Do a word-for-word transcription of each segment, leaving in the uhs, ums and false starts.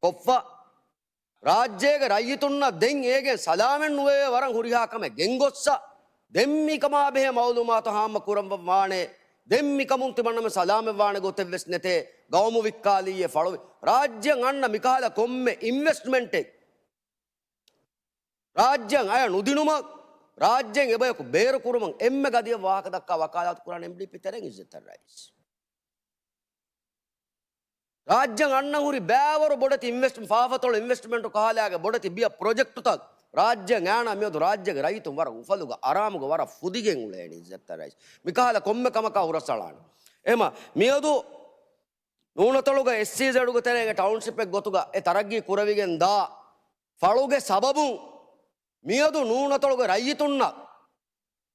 ކޮށްފަ، ރާއްޖޭގެ ރައްޔިތުންނަށް ދެން އޭގެން ސަލާމަތް ނުވޭ ވަރަށް ހުރިހާ ކަމެއް ގެންގޮއްސަ، ދެން މިކަމާ ބެހޭ މައުލޫމާތު ހާމަ ކުރައްވަން ވާނެ. ދެން މިކަމުން ތިމަންނަމެން ސަލާމަތް ވާނެ ގޮތެއް ވެސް ނެތޭ. ގައުމު ވިއްކާލިއްޔޭ ފަޅު ރާއްޖެއަށް އަންނަ މިކަހަލަ ކޮންމެ އިންވެސްޓްމަންޓެއް ރާއްޖެއަށް އަޔަށް ނުދިނުމަށް، ރާއްޖެއިން އެބަޔަކު ބޭރުކުރުމަށް އެންމެ ގަދަޔަށް ވާހަކަ ދައްކާ ވަކާލާތު ކުރާނެ އެމްޑީޕީ ތެރެއިން އިއްޒަތްތެރި ރައީސް. ރާއްޖެއަށް އަންނަ ހުރި ބައިވަރު ބޮޑެތި އިންވެސްޓް، ފާފަތޮޅު އިންވެސްޓްމަންޓު ކަހަލައިގެ ބޮޑެތި ބިޔަ ޕްރޮޖެކްޓުތައް ރާއްޖެއަށް އަންނަ މިއަދު ރާއްޖޭގެ ރައްޔިތުން ވަރަށް އުފަލުގަ އަރާމުގަ ވަރަށް ފުދިގެން އުޅޭނީ އިއްޒަތްތެރި ރައީސް. މިކަހަލަ ކޮންމެ ކަމަކާ ހުރަސްއަޅާނެ. އެހެމަ މިއަދު ނޫނަތޮޅުގަ އެސްއީޒެޑުގެ ތެރޭގެ ޓައުންޝިޕެއް ގޮތުގަ އެ ތަރައްގީ ކުރެވިގެން ދާ ފަޅުގެ ސަބަބުން މިއަދު ނޫނަތޮޅުގެ ރައްޔިތުންނަށް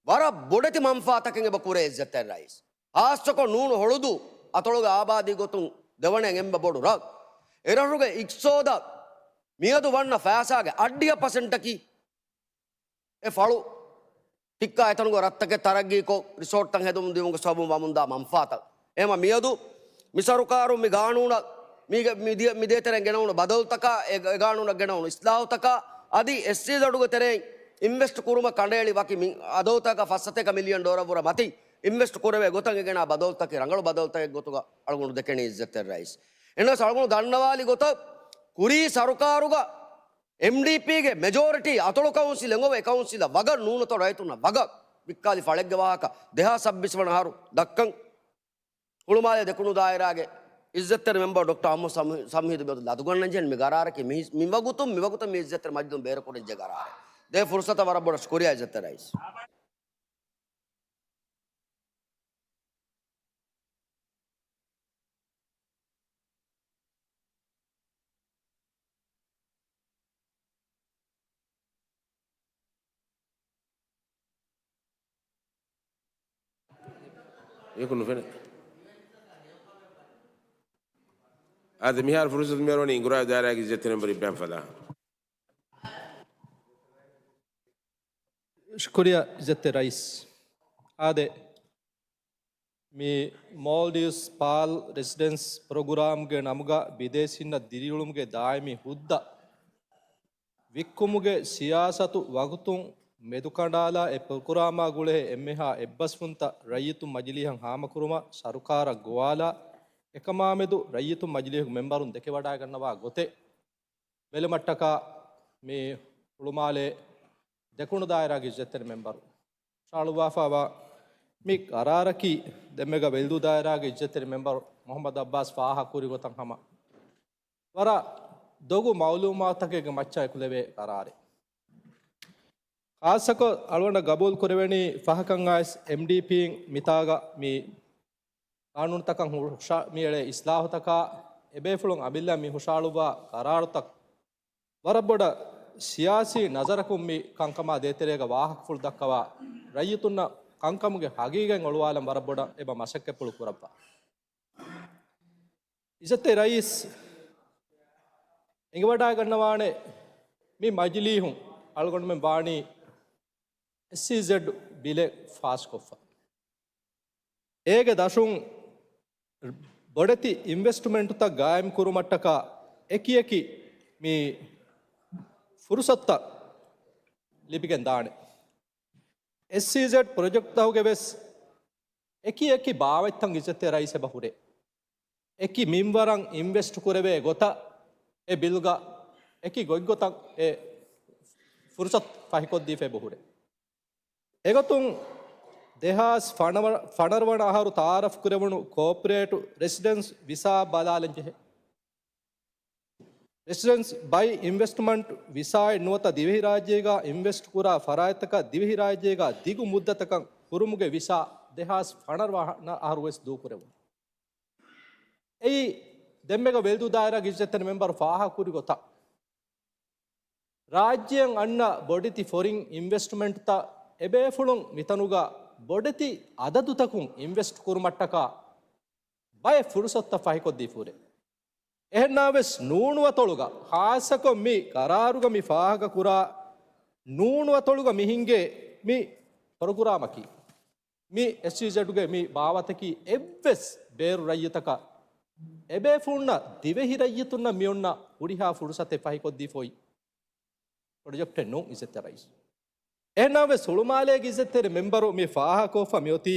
ވަރަށް ބޮޑެތި މަންފާތަކެއް އެބަ ކުރޭ އިއްޒަތްތެރި ރައީސް. ހާއްސަކޮށް ނޫނު ހޮޅުދޫ އަތޮޅުގެ އާބާދީ ގޮތުން ދެވަނައިން އެންމެ ބޮޑު ރަށް. އެރަށުގެ އިގްސޯދަށް މިއަދު ވަންނަ ފައިސާގެ އަށްޑިހަ ޕަސެންޓަކީ އެ ފަޅު ޓިއްކާ އެތަނުގެ ރަށްތަކެއް ތަރައްގީކޮށް، ރިސޯޓްތައް ހެދުމުން ދިއުމުގެ ސަބަބުން ވަމުންދާ މަންފާތައް. އެހެމަ މިއަދު މި ސަރުކާރުން މި ގާނޫނަށް މީގެ މިދިޔަ، މިދޭތެރެއިން ގެނައުނު ބަދަލުތަކާ، އެ، އެ ގާނޫނަށް ގެނައުނު އިސްލާހުތަކާ އަދި އެސްއީޒެޑުގެ ތެރެއިން އިންވެސްޓް ކުރުމަށް ކަނޑައެޅި ވަކި މި އަދަދުތަކަށް ފަސް ސަތޭކަ މިލިއަން ޑޮލަރު ވުރެ މަތިން އިންވެސްޓް ކުރެވޭ ގޮތަށް އެ ގެނާ ބަދަލުތަކީ ރަނގަޅު ބަދަލުތަކެއް ގޮތުގަ އަޅުގަނޑު ދެކެނީ އިއްޒަތްތެރި ރައީސް. އެނަސް އަޅުގަނޑު ދަންނަވާލި ގޮތަށް ކުރީ ސަރުކާރުގަ އެމްޑީޕީގެ މެޖޯރިޓީ އަތޮޅު ކައުންސިލް އެނގޮވެ، އެ ކައުންސިލަށް ވަގަށް ނޫނަތޮޅު ރައްޔިތުންނަށް ވަގަށް ވިއްކާލި ފަޅެއްގެ ވާހަކަ ދެހާސް ސައްބީސް ވަނަ އަހަރު ދައްކަން ހުޅުމާލޭ ދެކުނު ދާއިރާގެ އިއްޒަތްތެރި މެމްބަރު ޑޮކްޓަރ އަހްމަދު ސަމް-، ސަމްހީދު މިއަދު ލަދުގަންނަން ޖެހެނީ މި ގަރާރަކީ މި، މިވަގުތުން، މިވަގުތަށް މި އިއްޒަތްތެރި މަޖިލިސް ބޭރުކުރަންޖެހޭ ގަރާރެއް. ދޭ ފުރުސަތަށް ވަރަށް ބޮޑަށް ޝުކުރިއްޔާ އިއްޒަތްތެރި ރައީސް. އެކު ނުފެނޭ. އާދެ، މިހާރު ފުރުސަތު މިއަރުވަނީ އިނގުރާ ދާއިރާގެ އިއްޒަތްތެރި މެމްބަރު އިބްރާހިމް ފަލާހަށް. ޝުކުރިއްޔާ އިއްޒަތްތެރި ރައީސް. އާދެ، މި މޯލްޑިވްސް ޕާލް ރެސިޑެންސް ޕްރޮގްރާމްގެ ނަމުގަ ބިދޭސީންނަށް ދިރިއުޅުމުގެ ދާއިމީ ހުއްދަ ވިއްކުމުގެ ސިޔާސަތު ވަގުތުން މެދުކަނޑާލާ، އެ ޕްރޮގްރާމާ ގުޅޭ އެންމެހާ އެއްބަސްވުންތައް ރައްޔިތުން މަޖިލީހަށް ހާމަކުރުމަށް ސަރުކާރަށް ގޮވާލާ، އެކަމާމެދު ރައްޔިތުން މަޖިލީހުގެ މެމްބަރުން ދެކެވަޑައިގަންނަވާ ގޮތެއް ބެލުމަށްޓަކާ، މި ހުޅުމާލޭ ދެކުނު ދާއިރާގެ އިއްޒަތްތެރި މެމްބަރު ހުށަހަޅުއްވާފައިވާ މި ގަރާރަކީ، ދެންމެގަ ވެލްދޫ ދާއިރާގެ އިއްޒަތްތެރި މެމްބަރު މުހައްމަދު އައްބާސް ފާހަގަކުރި ގޮތަށް ހަމަ ވަރަށް ދޮގު މައުލޫމާތުތަކެއްގެ މައްޗަށް އެކުލެވޭ ގަރާރެއް. ޚާއްޞަކޮށް އަޅުގަނޑަށް ގަބޫލު ކުރެވެނީ ފަހަކަށް އައިސް އެމްޑީޕީން މިތާގަ މި ގާނޫނުތަކަށް ހުށަ-، މިއެޅޭ އިސްލާހުތަކާ އެބޭފުޅުން އަމިއްލަ މި ހުށަހަޅުއްވާ ގަރާރުތައް ވަރަށް ބޮޑަށް ސިޔާސީ ނަޒަރަކުން މި ކަންކަމާ ދޭތެރޭގަ ވާހަކަފުޅު ދައްކަވާ، ރައްޔިތުންނަށް ކަންކަމުގެ ހަގީގަތް އޮޅުވާލަން ވަރަށް ބޮޑަށް އެބަ މަސައްކަތްޕުޅު ކުރައްވާ. އިއްޒަތްތެރި ރައީސް، އެނގިވަޑައިގަންނަވާނެ، މި މަޖިލީހުން އަޅުގަނޑުމެން ވާނީ އެސްއީޒެޑް ބިލެއް ފާސްކޮށްފަ. އޭގެ ދަށުން ބޮޑެތި އިންވެސްޓްމަންޓުތައް ގާއިމް ކުރުމަށްޓަކާ އެކިއެކި މި ފުރުސަތުތައް ލިބިގެން ދާނެ. އެސްއީޒެޑް ޕްރޮޖެކްޓްތަކުގެ ވެސް އެކި އެކި ބާވަތްތައް އިއްޒަތްތެރި ރައީސް އެބަ ހުރޭ. އެކި މިންވަރަށް އިންވެސްޓް ކުރެވޭ ގޮތަށް އެ ބިލްގަ އެކި ގޮތްގޮތަށް އެ ފުރުސަތު ފަހިކޮށްދީފަ އެބަ ހުރޭ. އެގޮތުން ދެހާސް ފަނަރަ ވަނަ އަހަރު ތައާރަފް ކުރެވުނު ކޯޕްރޭޓް ރެސިޑެންސް ވިސާ ބަލާލަން ޖެހޭ. ރެސިޑެންސް ބައި އިންވެސްޓްމަންޓް ވިސާއެއް ނުވަތަ ދިވެހިރާއްޖޭގަ އިންވެސްޓް ކުރާ ފަރާތްތަކަށް ދިވެހިރާއްޖޭގަ ދިގު މުއްދަތަކަށް ހުރުމުގެ ވިސާ ދެހާސް ފަނަރަ ވަނަ އަހަރު ވެސް ދޫކުރެވުނު. އެއީ ދެންމެގަ ވެލްދޫ ދާއިރާގެ އިއްޒަތްތެރި މެމްބަރު ފާހަގަކުރި ގޮތަށް، ރާއްޖެއަށް އަންނަ ބޮޑެތި ފޮރިން އިންވެސްޓްމަންޓްތައް އެބޭފުޅުން މިތަނުގަ ބޮޑެތި އަދަދުތަކުން އިންވެސްޓް ކުރުމަށްޓަކާ ބައެއް ފުރުސަތުތައް ފަހިކޮށްދީފޫރޭ. އެހެންނާވެސް ނޫނު އަތޮޅުގަ، ޚާއްޞަކޮށް މި ޤަރާރުގަ މި ފާހަގަކުރާ ނޫނު އަތޮޅުގަ މި ހިންގޭ މި ޕްރޮގްރާމަކީ، މި އެސްއީޒެޑްގެ މި ބާވަތަކީ އެއްވެސް ބޭރު ރައްޔިތަކަށް، އެބޭފުޅުންނަށް، ދިވެހި ރައްޔިތުންނަށް މިއޮންނަ ހުރިހާ ފުރުސަތެއް ފަހިކޮށްދީފައި ޕްރޮޖެކްޓެއް ނޫން، އިއްޒަތްތެރި ރައީސް. އެހެންނާވެސް ހުޅުމާލޭގެ އިއްޒަތްތެރި މެމްބަރު މި ފާހަގަކޮށްފަ މިއޮތީ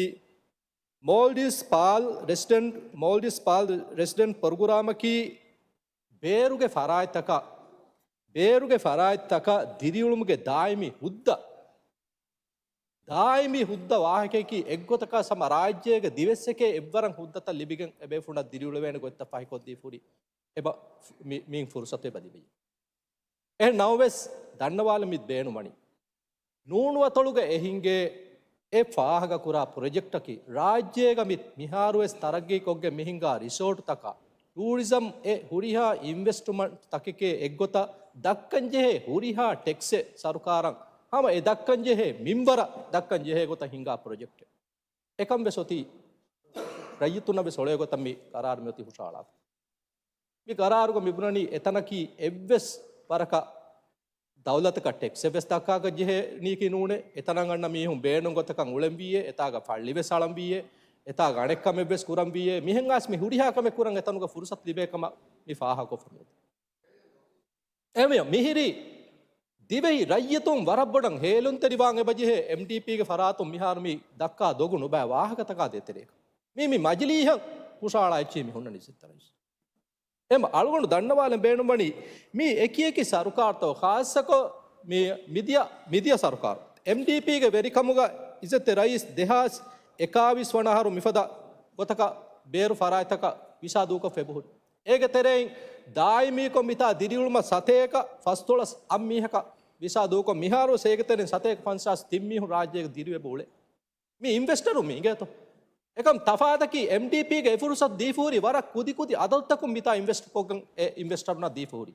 މޯލްޑިވްސް ޕާލް ރެސިޑެންޓް، މޯލްޑިވްސް ޕާލް ރެސިޑެންޓް ޕްރޮގްރާމަކީ ބޭރުގެ ފަރާތްތަކަށް، ބޭރުގެ ފަރާތްތަކަށް ދިރިއުޅުމުގެ ދާއިމީ ހުއްދަ، ދާއިމީ ހުއްދަ ވާހަކަޔަކީ އެއްގޮތަކަށް ހަމަ ރާއްޖޭގެ ދިވެއްސެކޭ އެއްވަރަށް ހުއްދަތައް ލިބިގެން އެބޭފުޅުންނަށް ދިރިއުޅެވޭނެ ގޮތްތައް ފަހިކޮށްދީފޫރި އެބަ މި-، މިއިން ފުރުސަތު އެބަ ލިބެއީ. އެހެން ނަމަވެސް ދަންނަވާލަން މި ބޭނުންވަނީ، ނޫނު އަތޮޅުގަ އެ ހިންގޭ އެ ފާހަގަކުރާ ޕްރޮޖެކްޓަކީ ރާއްޖޭގަ މި މިހާރުވެސް ތަރައްގީކޮށްގެން މިހިނގާ ރިސޯޓުތަކާ، ޓޫރިޒަމް އެ ހުރިހާ އިންވެސްޓްމަންޓް ތަކެކޭ އެއްގޮތަށް ދައްކަންޖެހޭ ހުރިހާ ޓެކްސެއް ސަރުކާރަށް ހަމަ އެ ދައްކަންޖެހޭ މިންވަރަށް ދައްކަންޖެހޭ ގޮތަށް ހިނގާ ޕްރޮޖެކްޓެއް. އެކަން ވެސް އޮތީ ރައްޔިތުންނަށް ވެސް އޮޅޭ ގޮތަށް މި ޤަރާރު މިއޮތީ ހުށައަޅާފަ. މި ޤަރާރުގަ މިބުނަނީ އެތަނަކީ އެއްވެސް ވަރަކަށް ދައުލަތަކަށް ޓެކްސެއް ވެސް ދައްކާކަށް ޖެހޭނީކީ ނޫނޭ. އެތަނަށް އަންނަ މީހުން ބޭނުން ގޮތަކަށް އުޅެންވީއޭ، އެތާގަ ފައްޅި ވެސް އަޅަންވީއޭ، އެތާގަ އަނެއްކަމެއް ވެސް ކުރަންވީއޭ. މިހެން އައިސް މި ހުރިހާ ކަމެއް ކުރަން އެތަނުގަ ފުރުސަތު ލިބޭ ކަމަށް މި ފާހަގަކޮށްފަ މިއޮތީ. އެހެންވެ، މިހިރީ ދިވެހި ރައްޔިތުން ވަރަށް ބޮޑަށް ހޭލުންތެރިވާން އެބަޖެހޭ އެމްޑީޕީގެ ފަރާތުން މިހާރު މި ދައްކާ ދޮގު ނުބައި ވާހަކަތަކާ ދޭތެރޭގަ. މީ، މި މަޖިލީހަށް ހުށައަޅާ އެއްޗެހި މި ހުންނަނީ އިއްޒަތްތެރި ރައީސް. އެމަ އަޅުގަނޑު ދަންނަވާލަން ބޭނުންވަނީ، މީ އެކިއެކި ސަރުކާރުތައް ޚާއްޞަކޮށް މި މިދިޔަ، މިދިޔަ ސަރުކާރު އެމްޑީޕީގެ ވެރިކަމުގަ އިއްޒަތްތެރި ރައީސް ދެހާސް އެކާވީސް ވަނަ އަހަރު މިފަދަ ގޮތަކަށް ބޭރު ފަރާތްތަކަށް ވިސާ ދޫކޮށްފަ އެބަހުރި. އޭގެ ތެރެއިން ދާއިމީކޮށް މިތާ ދިރިއުޅުމަށް ސަތޭކަ ފަންސާސް އަށް މީހަކަށް ވިސާ ދޫކޮށް، މިހާރުވެސް އޭގެ ތެރެއިން ސަތޭކަ ފަންސާސް ތިން މީހުން ރާއްޖޭގަ ދިރިއުޅޭ. މި އިންވެސްޓަރުން މި އިނގޭތޯ. އެކަމް ތަފާތަކީ އެމްޑީޕީގެ އެ ފުރުސަތު ދީފަހުރި ވަރަށް ކުދިކުދި އަދަދުތަކުން މިތާ އިންވެސްޓް ކޮށްގެން އެ އިންވެސްޓަރުންނަށް ދީފަހުރި.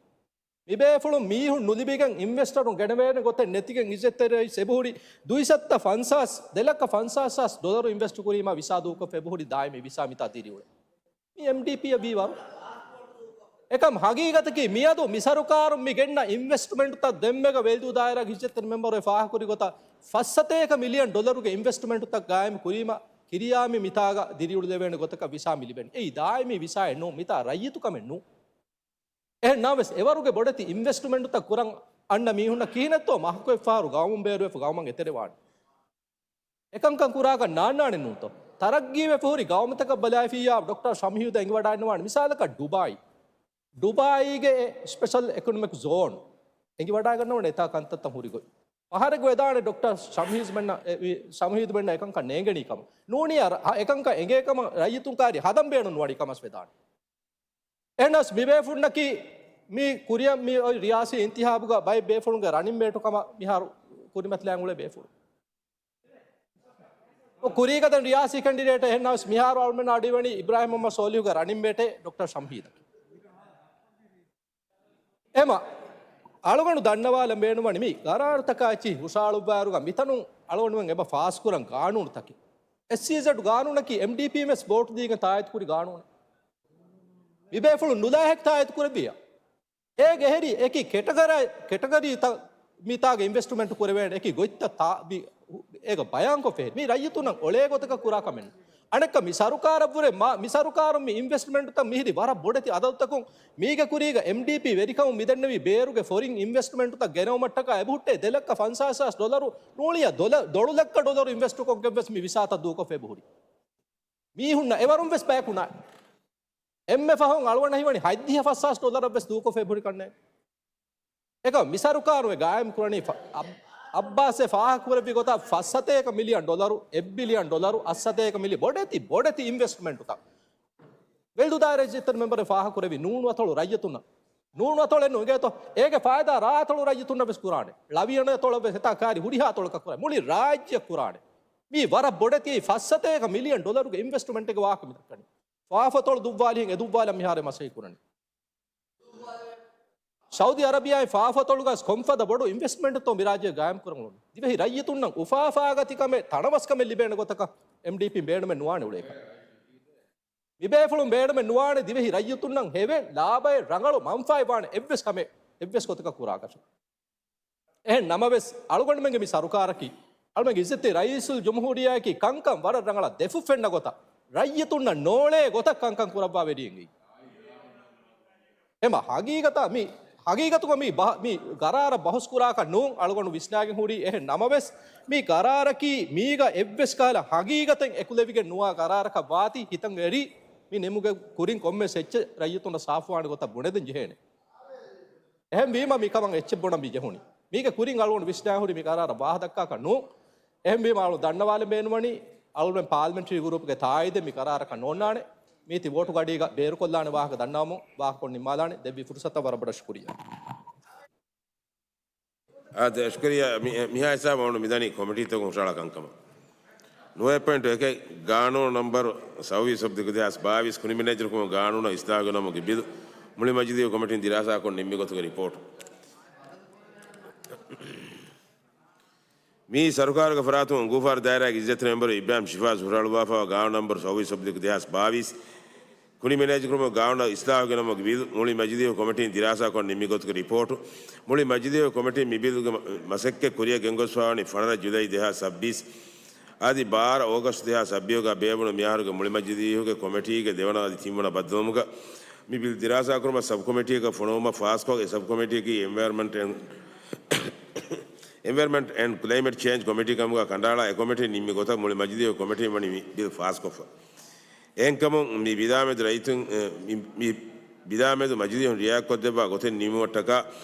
މިބޭފުޅުން މީހުން ނުލިބިގެން އިންވެސްޓަރުން ގެނެވޭނެ ގޮތެއް ނެތިގެން އިއްޒަތްތެރި ރައީސް އެބަހުރި ދުއިސައްތަ ފަންސާސް، ދެލައްކަ ފަންސާސް ހާސް ޑޮލަރު އިންވެސްޓް ކުރީމާ ވިސާ ދޫކޮށްފަ އެބަހުރި ދާއިމީ ވިސާ މިތާ ދިރިއުޅޭ. މި އެމްޑީޕީއަށް ވީ ވަރު. އެކަމް ހަގީގަތަކީ މިއަދު މި ސަރުކާރުން މި ގެންނަ އިންވެސްޓްމަންޓުތައް ދެންމެގަ ވެލްދޫ ދާއިރާގެ އިއްޒަތްތެރި މެމްބަރު އެ ފާހަގަކުރި ގޮތަށް ފަސް ސަތޭކަ މިލިއަން ޑޮލަރުގެ އިންވެސްޓްމަންޓުތައް ގާއިމް ކުރީމަ ކިރިޔާ މި މިތާގަ ދިރިއުޅެވޭނެ ގޮތަކަށް ވިސާ މި ލިބެނީ. އެއީ ދާއިމީ ވިސާއެއް ނޫން، މިތާ ރައްޔިތު ކަމެއް ނޫން. އެހެން ނަމަވެސް އެވަރުގެ ބޮޑެތި އިންވެސްޓްމަންޓުތައް ކުރަން އަންނަ މީހުންނަށް ކިހިނެއްތޯ މަހަކު އެއްފަހަރު ގައުމުން ބޭރުވެފަ ގައުމަށް އެތެރެވާނެ. އެކަންކަން ކުރާކަށް ނާންނާނެ ނޫންތޯ؟ ތަރައްގީވެފަ ހުރި ގައުމުތަކަށް ބަލާފިއްޔާ ޑޮކްޓަރ ޝަމްހީދު އެނގިވަޑައިންނަވާނެ. މިސާލަކަށް ޑުބާއީ. ޑުބާއީގެ އެ ސްޕެޝަލް އެކޮނޮމިކް ޒޯން އެނގިވަޑައިގަންނަވަން އެތާ ކަންތައްތައް ހުރި ގޮތް. ފަހަރެއްގަ ވެދާނެ ޑޮކްޓަރ ޝަމްހީދު މެންނަ، އެ، ވި-، ޝަމްހީދު މެންނަ އެކަންކަން ނޭނގެނީ ކަމަށް. ނޫނީ އަރ-، އެކަންކަން އެނގޭ ކަމަށް ރައްޔިތުން ކާރި ހަދަން ބޭނުން ވަނީ ކަމަސް ވެދާނެ. އެހެނަސް މިބޭފުޅުންނަކީ މި ކުރިއަށް މި ރިޔާސީ އިންތިހާބުގަ ބައެއް ބޭފުޅުންގެ ރަނިން މޭޓު ކަމަށް މިހާރު ކުރިމަތިލާން އުޅޭ ބޭފުޅު. ކުރީގަދަން ރިޔާސީ ކެންޑިޑޭޓް އެހެންނަސް މިހާރު އަޅުމެން އަޑުއިވަނީ އިބްރާހިމް މުހައްމަދު ސޯލިހުގެ ރަނިން މޭޓެއް ޑޮކްޓަރ ޝަމްހީދަކީ. އެމަ އަޅުގަނޑު ދަންނަވާލަން ބޭނުންވަނީ މި ގަރާރުތަކާ އެއްޗިހި ހުށައަޅުއްވާއިރުގަ މިތަނުން އަޅުގަނޑުމެން އެބަ ފާސްކުރަން ގާނޫނުތަކެއް. އެސްއީޒެޑް ގާނޫނަކީ އެމްޑީޕީން ވެސް ވޯޓް ދީގެން ތާއީދުކުރި ގާނޫނެއް. މިބޭފުޅުން ނުލާހެކި ތާއީދު ކުރެއްވިއްޔާ. އޭގެ ހެރި އެކި ކެޓަގަރ-، ކެޓަގަރީތައް މިތާގެ އިންވެސްޓްމަންޓް ކުރެވޭނެ އެކި ގޮތްތައް ތާ-، މި-، އޭގަ ބަޔާންކޮށްފަ ހެރި. މީ ރައްޔިތުންނަށް އޮޅޭ ގޮތަކަށް ކުރާ ކަމެއް. އަނެއްކާ މި ސަރުކާރަށްވުރެ މާ-، މި ސަރުކާރުން މި އިންވެސްޓްމަންޓުތައް މިހިރި ވަރަށް ބޮޑެތި އަދަދުތަކުން މީގެ ކުރީގަ އެމްޑީޕީ ވެރިކަމުން މިދެންނެވި ބޭރުގެ ފޮރިން އިންވެސްޓްމަންޓުތައް ގެނައުމަށްޓަކާ އެބަހުއްޓޭ ދެ ލައްކަ ފަންސާސް ހާސް ޑޮލަރު ނޫޅިއަށް ދޮލަ-، ދޮޅު ލައްކަ ޑޮލަރު އިންވެސްޓުކޮށްގެން ވެސް މި ވިސާތައް ދޫކޮށްފަ އެބަހުރި. މީހުންނަށް އެވަރުން ވެސް ބަޔަކު ނާ. އެންމެ ފަހުން އަޅުގަނޑަށް ހީވަނީ ހަތްދިހަ ފަސް ހާސް ޑޮލަރަށް ވެސް ދޫކޮށްފަ އެބަހުރި ކަންނޭނގެ. އެކަމް މި ސަރުކާރު އެ ގާއިމް ކުރަނީ ފަ-، އައް-، އައްބާސް އެ ފާހަގަ ކުރެއްވި ގޮތަށް ފަސް ސަތޭކަ މިލިއަން ޑޮލަރު، އެއް ބިލިއަން ޑޮލަރު، އަށް ސަތޭކަ މިލި ބޮޑެތި، ބޮޑެތި އިންވެސްޓްމަންޓުތައް. ވެލްދޫ ދާއިރާ އިއްޒަތްތެރި މެމްބަރެއް ފާހަގަ ކުރެއްވި ނޫނު އަތޮޅު ރައްޔިތުންނަށް. ނޫނު އަތޮޅެއް ނު އިނގޭތޯ. އޭގެ ފާއިދާ ރާ އަތޮޅު ރައްޔިތުންނަށް ވެސް ކުރާނެ. ޅަވިޔަނަ އަތޮޅަށް ވެސް އެތާ ކާރި ހުރިހާ އަތޮޅަކަށް ކުރާނެ. މުޅި ރާއްޖެއަށް ކުރާނެ. މީ ވަރަށް ބޮޑެތި ފަސް ސަތޭކަ މިލިއަން ޑޮލަރުގެ އިންވެސްޓްމަންޓެއްގެ ވާހަކަ މި ދައްކަނީ. ފާފަތޮޅު ދުއްވާލިހެން އެ ދުއްވާލަން މިހާރު މަސައްކަތް ކުރަނީ. ސައުދީ އަރަބިއާއި ފާފަތޮޅުގަސް ކޮންފަދަ ބޮޑު އިންވެސްޓްމަންޓެއްތޯ މި ރާއްޖޭ ގާއިމް ކުރަން އުޅުނީ. ދިވެހި ރައްޔިތުންނަށް އުފާފާގަތިކަމެއް ތަނަވަސްކަމެއް ލިބޭނެ ގޮތަކަށް އެމްޑީޕީ ބޭނުމެއް ނުވާނެ އުޅޭކަށް. މިބޭފުޅުން ބޭނުމެއް ނުވާނެ ދިވެހި ރައްޔިތުންނަށް ހެވެ ލާބައެއް ރަނގަޅު މަންފާއެއް ވާނެ އެއްވެސް ކަމެއް އެއްވެސް ގޮތަކަށް ކުރާކަށެއް. އެހެން ނަމަވެސް، އަޅުގަނޑުމެންގެ މި ސަރުކާރަކީ، އަޅުމެންގެ އިއްޒަތްތެރި ރައީސުލްޖުމްހޫރިއްޔާއަކީ ކަންކަން ވަރަށް ރަނގަޅަށް ދެފުށް ފެންނަ ގޮތަށް، ރައްޔިތުންނަށް ނޯޅޭ ގޮތަށް ކަންކަން ކުރައްވާ ވެރިއެއް އެއީ. އެމަ ހަގީގަތަށް މި، ހަގީގަތުގަ މި ބަ-، މި ގަރާރަށް ބަހުސް ކުރާކަށް ނޫން އަޅުގަނޑު ވިސްނާގެން ހުރީ. އެހެން ނަމަވެސް، މި ގަރާރަކީ މީގަ އެއްވެސް ކަހަލަ ހަގީގަތެއް އެކުލެވިގެން ނުވާ ގަރާރަކަށް ވާތީ ހިތަށް އެރި މި ނިމުގެ ކުރިން ކޮންމެސް އެއްޗެއް ރައްޔިތުންނަށް ސާފުވާނެ ގޮތަށް ބުނެދެން ޖެހޭނެ. އެހެންވީމަ މިކަމަށް އެއްޗެއް ބުނަން މި ޖެހުނީ. މީގެ ކުރިން އަޅުގަނޑު ވިސްނާހުރި މި ގަރާރަށް ވާހަ ދައްކާކަށް ނޫން. އެހެންވީމަ އަޅު ދަންނަވާލެ ބޭނުމަނީ، އަޅުގަނޑުމެން ޕާލަމެންޓްރީ ގުރޫޕްގެ ތާއީދެއް މި ގަރާރަކަށް ނޯންނާނެ. މީތި ވޯޓު ގަޑީގަ ބޭރުކޮށްލާނެ ވާހަކަ ދަންނަވަމުން ވާހަކަކޮށް ނިންމާލާނެ. ދެއްވި ފުރުސަތަށް ވަރަށް ބޮޑަށް ޝުކުރިއްޔާ. އާދެ، ޝުކުރިއްޔާ. މި-، މިހާ ހިސާބަށް އޮންނަ މިދަނީ ކޮމިޓީތަކުން ހުށަހަޅާ ކަންކަމަށް. ނުވައެއް ޕޮއިންޓު އެކެއް، ގާނޫނު ނަންބަރު ސައުވީސް އޮފް ދެހާސް ބާވީސް ކުނި މެނޭޖަރުކަމުގެ ގާނޫނަށް އިސްލާހު ގެނައުމުގެ ބިލު މުޅި މަޖިލީހު ކޮމިޓީން ދިރާސާކޮށް ނިންމި ގޮތުގެ ރިޕޯޓު. މިއީ ސަރުކާރުގެ ފަރާތުން އުނގޫފާރު ދާއިރާގެ އިއްޒަތްތެރި މެމްބަރު އިބްރާހިމް ޝިފާޒް ހުށަހަޅުއްވާފައިވާ ގާނޫނު ނަންބަރު ސައުވީސް އޮފް ދެހާސް ބާވީސް، ކުނި މެނޭޖަރުކަމުގެ ގާނޫނަށް އިސްލާހު ގެނައުމުގެ ބިލު މުޅި މަޖިލީހު ކޮމިޓީން ދިރާސާކޮށް ނިންމި ގޮތުގެ ރިޕޯޓު. މުޅި މަޖިލީހު ކޮމިޓީން މި ބިލުގެ މަ-، މަސައްކަތް ކުރިއަށް ގެންގޮސްފައިވަނީ ފަނަރަ ޖުލައި ދެހާސް ސައްބީސް އަދި ބާރަ އޯގަސްޓް ދެހާސް ސައްބީހުގަ ބޭއްވުނު މިއަހަރުގެ މުޅި މަޖިލީހުގެ ކޮމިޓީގެ ދެވަނަ އަދި ތިންވަނަ ބައްދަލުވުމުގަ މި ބިލް ދިރާސާކުރުމަށް ސަބްކޮމިޓީއަކަށް ފޮނުވުމަށް ފާސްކޮށް، އެ ސަބްކޮމިޓީއަކީ އެންވަޔަރމަންޓް އެންޑް، އެންވަޔަރމަންޓް އެންޑް ކްލައިމެޓް ޗޭންޖް ކޮމިޓީ ކަމުގަ ކަނޑައަޅާ އެ ކޮމިޓީން ނިންމި ގޮތަށް މުޅި މަޖިލީހު ކޮމިޓީން ވަނީ މި ބިލް ފާސްކޮށްފަ. އެހެންކަމުން މި ބިލާމެދު ރައްޔިތުން، އެ، މި، މި ބިލާމެދު މަޖިލީހުން ރިއާޔަތްކޮށްދެއްވާ ގޮތެއް ނިމުމަށްޓަކާ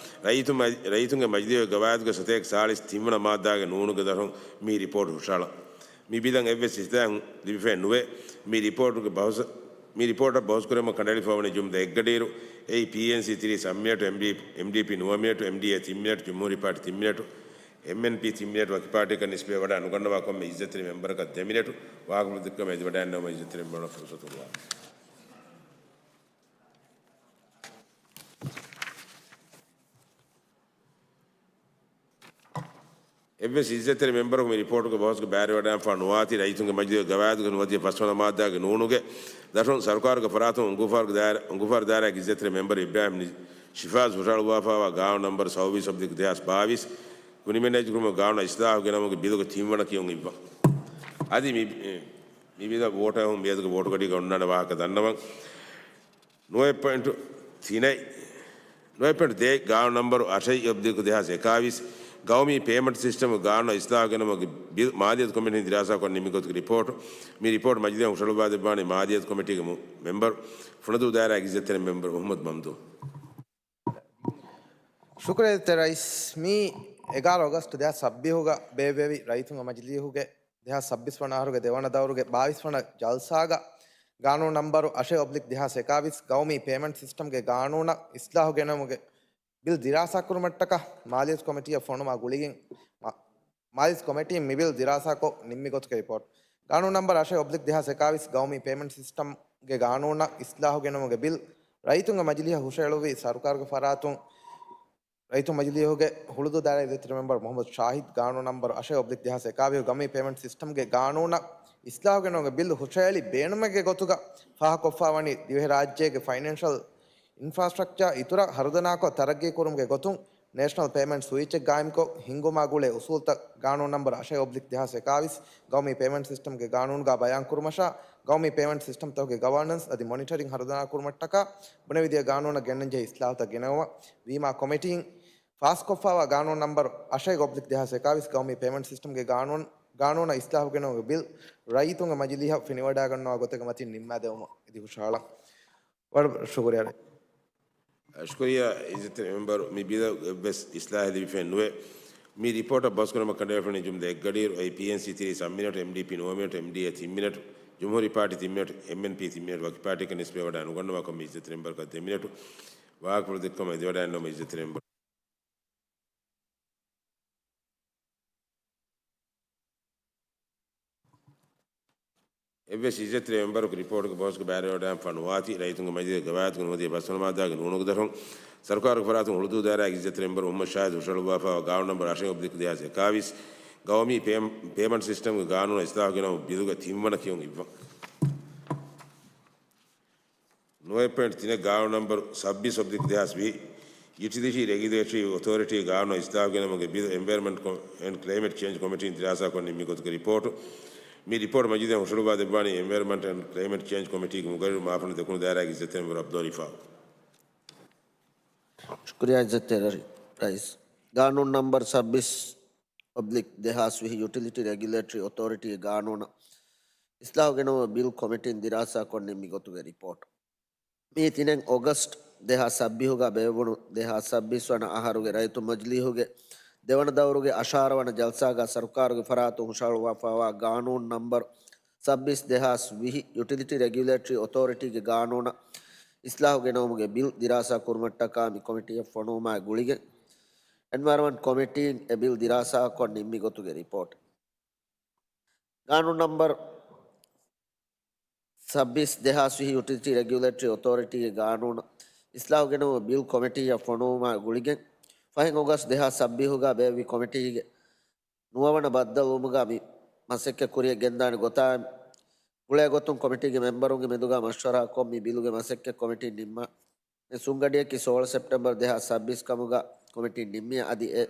ރައްޔިތުން މަ-، ރައްޔިތުންގެ މަޖިލީހުގެ ގަވާއިދުގެ ސަތޭކަ ސާޅީސް ތިންވަނަ މާއްދާގެ ނޫނުގެ ދަށުން މި ރިޕޯޓް ހުށަހަޅަން. މި ބިލަށް އެއްވެސް އިސްލާހެއް ލިބިފައެއް ނުވޭ. މި ރިޕޯޓުގެ ބަހުސަ-، މި ރިޕޯޓަށް ބަހުސްކުރެއްވުމަށް ކަނޑައެޅިފައިވަނީ ޖުމްލަ އެއްގަޑިއިރު، އެއީ ޕީއެންސީ ތިރީސް އަށް މިނެޓު، އެމްޑީ، އެމްޑީޕީ ނުވަ މިނެޓު، އެމްޑީއޭ ތިން މިނެޓު، ޖުމްހޫރީ ޕާޓީ ތިން މިނެޓު، އެމްއެންޕީ ތިން މިނެޓު، ވަކި ޕާޓީއަކަށް ނިސްބަތްވެވަޑައި ނުގަންނަވާ ކޮންމެ އިއްޒަތްތެރި މެމްބަރަކަށް ދެ މިނެޓު. ވާހަކަފުޅު ދައްކަމުން އެދިވަޑައިގަންނަވަމުން އިއްޒަތްތެރި މެމްބަރުންނަށް ފުރުސަތު ދެއްވާ. އެއްވެސް އިއްޒަތްތެރި މެމްބަރަކު މި ރިޕޯޓުގެ ބަހުސްގަ ބައިވެވަޑައިގެންފާ ނުވާތީ، ރައްޔިތުންގެ މަޖިލީހުގެ ގަވާއިދުގެ ނުވަދިހަ ފަސްވަނަ މާއްދާގެ ނޫނުގެ ދަށުން ސަރުކާރުގެ ފަރާތުން އުނގޫފާރު ދާއިރާ، އުނގޫފާރު ދާއިރާގެ އިއްޒަތްތެރި މެމްބަރު އިބްރާހިމް ޝިފާޒް ހުށަހަޅުއްވާފައިވާ ގާނޫނު ނަންބަރު ސައުވީސް އޮފް ދެހާސް ބާވީސް، ކުނި މެނޭޖަރުކަމުގެ ގާނޫނަށް އިސްލާހު ގެނައުމުގެ ބިލުގެ ތިންވަނަ ކިޔުން އިއްވަން. އަދި މި، މި ބިލަށް ވޯޓު އެހުން މިއަދުގެ ވޯޓުގަޑީގަ އޮންނާނެ ވާހަކަ ދަންނަވަން. ނުވައެއް ޕޮއިންޓު ތިނެއް، ނުވައެއް ޕޮއިންޓު ދޭއް، ގާނޫނު ނަންބަރު އަށެއް އޮފް ދެހާސް އެކާވީސް، ގައުމީ ޕޭމަންޓް ސިސްޓަމް ގާނޫނަށް އިސްލާހު ގެނައުމުގެ ބިލް މާލިޔަތު ކޮމިޓީން ދިރާސާކޮށް ނިންމި ގޮތުގެ ރިޕޯޓު. މި ރިޕޯޓް މަޖިލީހަށް ހުށަހަޅުއްވާދެއްވާނީ މާލިޔަތު ކޮމިޓީގެ މު-، މެމްބަރު، ފުނަދޫ ދާއިރާގެ އިއްޒަތްތެރި މެމްބަރު މުހައްމަދު މަމްދޫ. ޝުކުރިއްޔާ އިއްޒަތްތެރި ރައީސް. މި އެގާރަ އޮގަސްޓް ދެހާސް ސައްބީހުގަ ބޭއްވެވި ރައްޔިތުންގެ މަޖިލީހުގެ ދެހާސް ސައްބީސް ވަނަ އަހަރުގެ ދެވަނަ ދައުރުގެ ބާވީސް ވަނަ ޖަލްސާގަ ގާނޫނު ނަންބަރު އަށެއް އޮބްލިކް ދެހާސް އެކާވީސް ގައުމީ ޕޭމަންޓް ސިސްޓަމްގެ ގާނޫނަށް އިސްލާހު ގެނައުމުގެ ބިލް ދިރާސާކުރުމަށްޓަކާ މާލިޔަތު ކޮމިޓީއަށް ފޮނުވާ ގުޅިގެން މަ-، މާލިޔަތު ކޮމިޓީން މި ބިލް ދިރާސާކޮށް ނިންމި ގޮތުގެ ރިޕޯޓް. ގާނޫނު ނަންބަރު އަށެއް އޮބްލިކް ދެހާސް އެކާވީސް ގައުމީ ޕޭމަންޓް ސިސްޓަމްގެ ގާނޫނަށް އިސްލާހު ގެނައުމުގެ ބިލް ރައްޔިތުންގެ މަޖިލީހަށް ހުށަހެޅުއްވި ސަރުކާރުގެ ފަރާތުން ރައްޔިތުން މަޖިލީހުގެ ހުޅުދޫ ދާއިރާ އިއްޒަތްތެރި މެމްބަރު މުހައްމަދު ޝާހިދް. ގާނޫނު ނަންބަރު އަށެއް އޮބްލިކް ދެހާސް އެކާވީހު ގައުމީ ޕޭމަންޓް ސިސްޓަމްގެ ގާނޫނަށް އިސްލާހު ގެނައުމުގެ ބިލް ހުށަހެޅި ބޭނުމެއްގެ ގޮތުގަ ފާހަގަކޮށްފައިވަނީ ދިވެހިރާއްޖޭގެ ފައިނޭންޝަލް އިންފްރާސްޓްރަކްޗާ އިތުރަށް ހަރުދަނާކޮށް ތަރައްގީ ކުރުމުގެ ގޮތުން ނޭޝަނަލް ޕޭމަންޓް ސުވިޗެއް ގާއިމްކޮށް ހިންގުމާ ގުޅޭ އުސޫލްތައް ގާނޫނު ނަންބަރު އަށެއް އޮބްލިކް ދެހާސް އެކާވީސް ގައުމީ ޕޭމަންޓް ސިސްޓަމްގެ ގާނޫނުގަ ބަޔާން ކުރުމަށާ، ގައުމީ ޕޭމަންޓް ސިސްޓަމްތަކުގެ ގަވަރނަންސް އަދި މޮނިޓަރިން ހަރުދަނާ ކުރުމަށްޓަކާ ބުނެވިދިޔަ ގާނޫނަށް ގެންނަންޖެހޭ އިސްލާހުތައް ގެނައުމަށް ވީމާ ކޮމިޓީން ފާސްކޮށްފައިވާ ގާނޫނު ނަންބަރު އަށެއް އޮބްލިކް ދެހާސް އެކާވީސް ގައުމީ ޕޭމަންޓް ސިސްޓަމްގެ ގާނޫނު، ގާނޫނަށް އިސްލާހު ގެނައުމުގެ ބިލް ރައްޔިތުންގެ މަޖިލީހަށް ފެނިވަޑައިގަންނަވާ ގޮތެއްގެ މަތިން ނިންމާދެވުމަށް އެދި ހުށަހަޅަން. ވަރަށް ޝުކުރިއްޔާ. ޝުކުރިއްޔާ އިއްޒަތްތެރި މެމްބަރު، މި ބިލަށް އެއްވެސް އިސްލާހެއް ލިބިފައެއް ނުވޭ. މި ރިޕޯޓަށް ބަހުސްކުރުމަށް ކަނޑައެޅިފައިވަނީ ޖުމްލަ އެއްގަޑިއިރު، އެއީ ޕީއެންސީ ތިރީސް އަށް މިނެޓު، އެމްޑީޕީ ނުވަ މިނެޓު، އެމްޑީއޭ ތިން މިނެޓު، ޖުމްހޫރީ ޕާޓީ ތިން މިނެޓު، އެމްއެންޕީ ތިން މިނެޓު، ވަކި ޕާޓީއަކަށް ނިސްބަތްވެވަޑައި ނުގަންނަވާ ކޮންމެ އިއްޒަތްތެރި މެމްބަރަކަށް ދެ މިނެޓު. ވާހަކަފުޅު ދައްކަމުން އެދިވަޑައިގަންނަވަމުން އިއްޒަތްތެރި މެމްބަރު. އެއްވެސް އިއްޒަތްތެރި މެމްބަރަކު ރިޕޯޓުގެ ބަހުސްގަ ބައިވެވަޑައިގެންފާ ނުވާތީ، ރައްޔިތުންގެ މަޖިލީހުގެ ގަވާއިދުގެ ނުވަދިހަ ފަސްވަނަ މާއްދާގެ ނޫނުގެ ދަށުން ސަރުކާރުގެ ފަރާތުން ހުޅުދޫ ދާއިރާގެ އިއްޒަތްތެރި މެމްބަރު މުހައްމަދު ޝާހިދު ހުށަހަޅުއްވާފައިވާ ގާނޫނު ނަންބަރު އަށެއް އޮބްލިކް ދެހާސް އެކާވީސް ގައުމީ ޕޭ-، ޕޭމަންޓް ސިސްޓަމްގެ ގާނޫނަށް އިސްލާހު ގެނައުމުގެ ބިލުގެ ތިންވަނަ ކިޔުން އިއްވަން. ނުވައެއް ޕޮއިންޓް ތިނެއް ގާނޫނު ނަމްބަރު ސައްބީސް އޮބްލިކް ދެހާސް ވިހި، ޔުޓިލިޓީ ރެގިއުލޭޓަރީ އޮތޯރިޓީގެ ގާނޫނަށް އިސްލާހު ގެނައުމުގެ ބިލް އެންވަޔަރމަންޓް ކޮ-، އެންޑް ކްލައިމެޓް ޗޭންޖް ކޮމިޓީން ދިރާސާކޮށް ނިންމި ގޮތުގެ ރިޕޯޓު. މި ރިޕޯޓު މަޖިލީހަށް ހުށަހެޅުއްވާ ދެއްވާނީ އެންވަޔަރމަންޓް އެންޑް ކްލައިމެޓް ޗޭންޖް ކޮމިޓީގެ މުގައްރިރު މާފަންނު ދެކުނު ދާއިރާގެ އިއްޒަތްތެރި މެމްބަރު އަބްދުލް ރައީފް. ޝުކުރިއްޔާ އިއްޒަތްތެރި ރައީސް. ގާނޫނު ނަމްބަރު ސައްބީސް އޮބްލިކް ދެހާސް ވިހި، ޔުޓިލިޓީ ރެގިއުލޭޓަރީ އޮތޯރިޓީގެ ގާނޫނަށް އިސްލާހު ގެނައުމުގެ ބިލް ކޮމިޓީން ދިރާސާކޮށް ނިންމި ގޮތުގެ ރިޕޯޓު. މި ތިނެއް އޮގަސްޓް ދެހާސް ސައްބީހުގަ ބޭއްވުނު ދެހާސް ސައްބީސް ވަނަ އަހަރުގެ ރައްޔިތު މަޖިލީހުގެ ދެވަނަ ދައުރުގެ އަށާރަ ވަނަ ޖަލްސާގަ ސަރުކާރުގެ ފަރާތުން ހުށަހަޅުއްވާފައިވާ ގާނޫނު ނަމްބަރު ސައްބީސް ދެހާސް ވިހި، ޔުޓިލިޓީ ރެގިއުލޭޓަރީ އޮތޯރިޓީގެ ގާނޫނަށް އިސްލާހު ގެނައުމުގެ ބިލް ދިރާސާ ކުރުމަށްޓަކާ މި ކޮމިޓީއަށް ފޮނުވުމާއި ގުޅިގެން، އެންވަޔަރމަންޓް ކޮމިޓީން އެ ބިލް ދިރާސާކޮށް ނިންމި ގޮތުގެ ރިޕޯޓް. ގާނޫނު ނަމްބަރު ސައްބީސް ދެހާސް ވިހި، ޔުޓިލިޓީ ރެގިއުލޭޓަރީ އޮތޯރިޓީގެ ގާނޫނަށް އިސްލާހު ގެނައުމުގެ ބިލް ކޮމިޓީއަށް ފޮނުވުމާ ގުޅިގެން، ފަހެ އޮގަސްޓް ދެހާސް ސައްބީހުގަ ބޭއްވި ކޮމިޓީގެ ނުވަވަނަ ބައްދަލުވުމުގަ މި މަސައްކަތް ކުރިޔަށް ގެންދާނެ ގޮތާ ގުޅޭ ގޮތުން ކޮމިޓީގެ މެމްބަރުންގެ މެދުގަ މަޝްވަރާކޮށް މި ބިލުގެ މަސައްކަތް ކޮމިޓީން ނިންމާ. މި ސުންގަޑިއަކީ ސޯޅަ ސެޕްޓެމްބަރު ދެހާސް ސައްބީސް ކަމުގަ ކޮމިޓީން ނިންމިއްޔާ އަދި އެ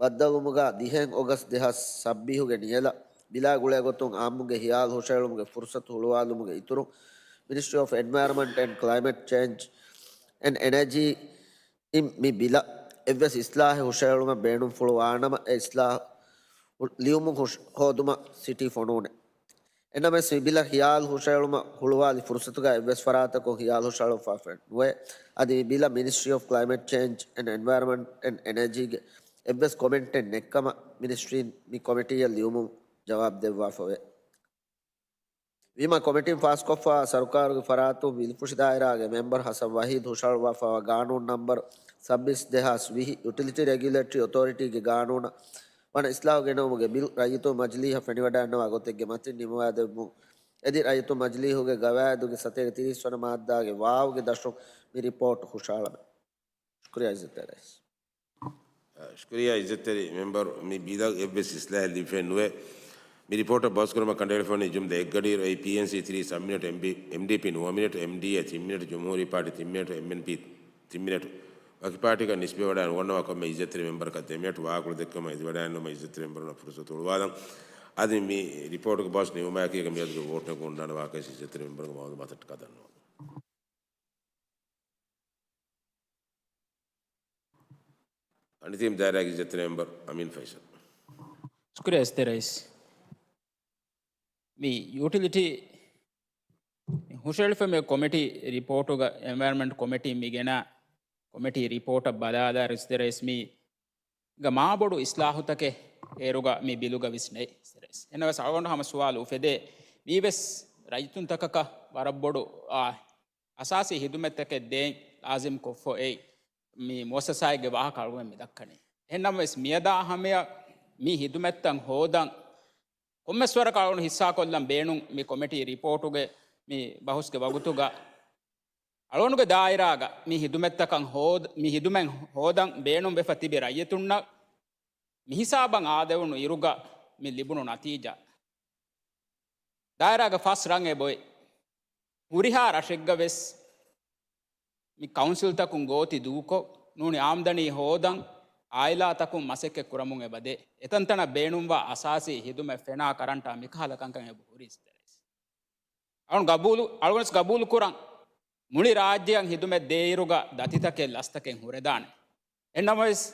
ބައްދަލުވުމުގަ ދިހައެއް އޮގަސްޓް ދެހާސް ސައްބީހުގެ ނިޔަލަށް ބިލާ ގުޅޭ ގޮތުން އާއްމުންގެ ހިޔާލު ހުށަހެޅުމުގެ ފުރުސަތު ހުޅުވާލުމުގެ އިތުރުން މިނިސްޓްރީ އޮފް އެންވަޔަރމަންޓް އެންޑް ކްލައިމެޓް ޗޭންޖް އެންޑް އެނަޖީ އިން މި ބިލަށް އެއްވެސް އިސްލާހެއް ހުށަހެޅުމަށް ބޭނުންފުޅު ވާނަމަ، އެ އިސްލާހު ލިޔުމުން ހުށް-، ހޯދުމަށް ސިޓީ ފޮނުވުނެ. އެނަމެސް މި ބިލަށް ހިޔާލު ހުށަހެޅުމަށް ހުޅުވާލި ފުރުސަތުގަ އެއްވެސް ފަރާތަކުން ހިޔާލު ހުށަހަޅުއްވާފައެއް ނުވޭ. އަދި މި ބިލަށް މިނިސްޓްރީ އޮފް ކްލައިމެޓް ޗޭންޖް އެންޑް އެންވަޔަރމަންޓް އެންޑް އެނަޖީގެ އެއްވެސް ކޮމެންޓެއް ނެތްކަމަށް މިނިސްޓްރީން މި ކޮމިޓީއަށް ލިޔުމުން ޖަވާބު ދެއްވާފަވޭ. ވީމާ ކޮމިޓީން ފާސްކޮށްފަ ސަރުކާރުގެ ފަރާތުން ވިލިފުށި ދާއިރާގެ މެމްބަރު ހަސަން ވަހީދު ހުށަހަޅުއްވާފައިވާ ގާނޫނު ނަމްބަރު ސައްބީސް ދެހާސް ވިހި، ޔުޓިލިޓީ ރެގިއުލޭޓަރީ އޮތޯރިޓީގެ ގާނޫނަށް ވަނަ އިސްލާހު ގެނައުމުގެ ބިލް ރައްޔިތުން މަޖިލީހަށް ފެނިވަޑައިންނަވާ ގޮތެއްގެ މަތިން ނިމުމާ ދެއްވުން އެދި ރައްޔިތުން މަޖިލީހުގެ ގަވާއިދުގެ ސަތޭކަ ތިރީސް ވަނަ މާއްދާގެ ވާވުގެ ދަށުން މި ރިޕޯޓް ހުށަހަޅަމެ. ޝުކުރިއްޔާ އިއްޒަތްތެރި ރައީސް. ޝުކުރިއްޔާ އިއްޒަތްތެރި މެމްބަރު، މި ބިލަށް އެއްވެސް އިސްލާހެއް ލިބިފައެއް ނުވޭ. މި ރިޕޯޓަށް ބަހުސް ކުރުމަށް ކަނޑައެޅިފައިވަނީ ޖުމްލަ އެއްގަޑިއިރު އެއީ ޕީއެންސީ ތިރީސް އަށް މިނެޓު، އެމްޑީ، އެމްޑީޕީ ނުވަ މިނެޓު، އެމްޑީއޭ ތިން މިނެޓު، ޖުމްހޫރީ ޕާޓީ ތިން މިނެޓު، އެމްއެންޕީ ތިން މިނެޓު. ވަކި ޕާޓީއަކަށް ނިސްބަތްވެވަޑައި ނުގަންނަވާ ކޮންމެ އިއްޒަތްތެރި މެމްބަރަކަށް ދެ މިނެޓު ވާހަކަ ދެއްކުމަށް އެދިވަޑައިގަންނަވުމަށް އިއްޒަތްތެރި މެމްބަރުންނަށް ފުރުސަތު ހުޅުވާލަން. އަދި މި ރިޕޯޓުގެ ބަހުސް ނިމުމާއެކީގަ މިއަދުގެ ވޯޓުން އެކު ހުންނާނެ ވާހަކަ އިއްޒަތްތެރި މެމްބަރުންގެ މައުލޫމާތަށްޓަކާ ދަންނަވަން. އަނިތީމް ދާއިރާގެ އިއްޒަތްތެރި މެމްބަރު އަމީން ފައިސަލް. ޝުކުރިއްޔާ އިއްޒަތްތެރި ރައީސް. މި ޔޫޓިލިޓީ ހުށަހެޅިފައި ކޮމިޓީ ރިޕޯޓުގަ އެންވަޔަރމަންޓް ކޮމިޓީ މި ގެނަ ކޮމިޓީ ރިޕޯޓަށް ބަލާލާ އިއްޒަތްތެރި ރައީސް މީ ގަ މާބޮޑު އިސްލާހުތަކެއް އޭރުގަ މި ބިލުގަ ވެސް ނެތް އިއްޒަތްތެރި ރައީސް. އެނަވެސް އަޅުގަނޑު ހަމަ ސުވާލު އުފެދޭ މީވެސް ރައްޔިތުންތަކަކަށް ވަރަށް ބޮޑު، އާ، އަސާސީ ހިދުމަތްތަކެއް ދޭން ލާޒިމް ކޮށްފަ އެއް މި މުއައްސަސާއެއްގެ ވާހަކަ އަޅުގަނޑު މި ދައްކަނީ. އެހެންނަމަވެސް މިއަދާ ހަމަޔަށް މި ހިދުމަތްތައް ހޯދަން ކޮންމެސް ވަރަކަށް އަޅުގަނޑު ހިއްސާކޮށްލަން ބޭނުން މި ކޮމިޓީ ރިޕޯޓުގެ މި ބަހުސްގެ ވަގުތުގަ އަޅުގަނޑުގެ ދާއިރާގަ މި ހިދުމަތްތަކަށް ހޯދ-، މި ހިދުމަތް ހޯދަން ބޭނުންވެފަ ތިބި ރައްޔިތުންނަށް މިހިސާބަށް އާދެވުނު އިރުގަ މި ލިބުނު ނަތީޖާ. ދާއިރާގެ ފަސް ރަށް އެބޮތް. ހުރިހާ ރަށެއްގަ ވެސް މި ކައުންސިލްތަކުން ގޯތި ދޫކޮށް، ނޫނީ އާމްދަނީ ހޯދަން، އާއިލާތަކުން މަސައްކަތް ކުރަމުން އެބަދޭ. އެތަންތަނަށް ބޭނުންވާ އަސާސީ ހިދުމަތް، ފެނާ، ކަރަންޓާ މިކަހަލަ ކަންކަން އެބަ ހުރީ އިއްޒަތްތެރި ރައީސް. އަޅުން ގަބޫލު، އަޅުގަނޑު ގަބޫލު ކުރަން. މުޅި ރާއްޖެއަށް ހިދުމަތް ދޭއިރުގަ ދަތިތަކެއް ލަސްތަކެއް ހުރެދާނެ. އެހެންނަމަވެސް،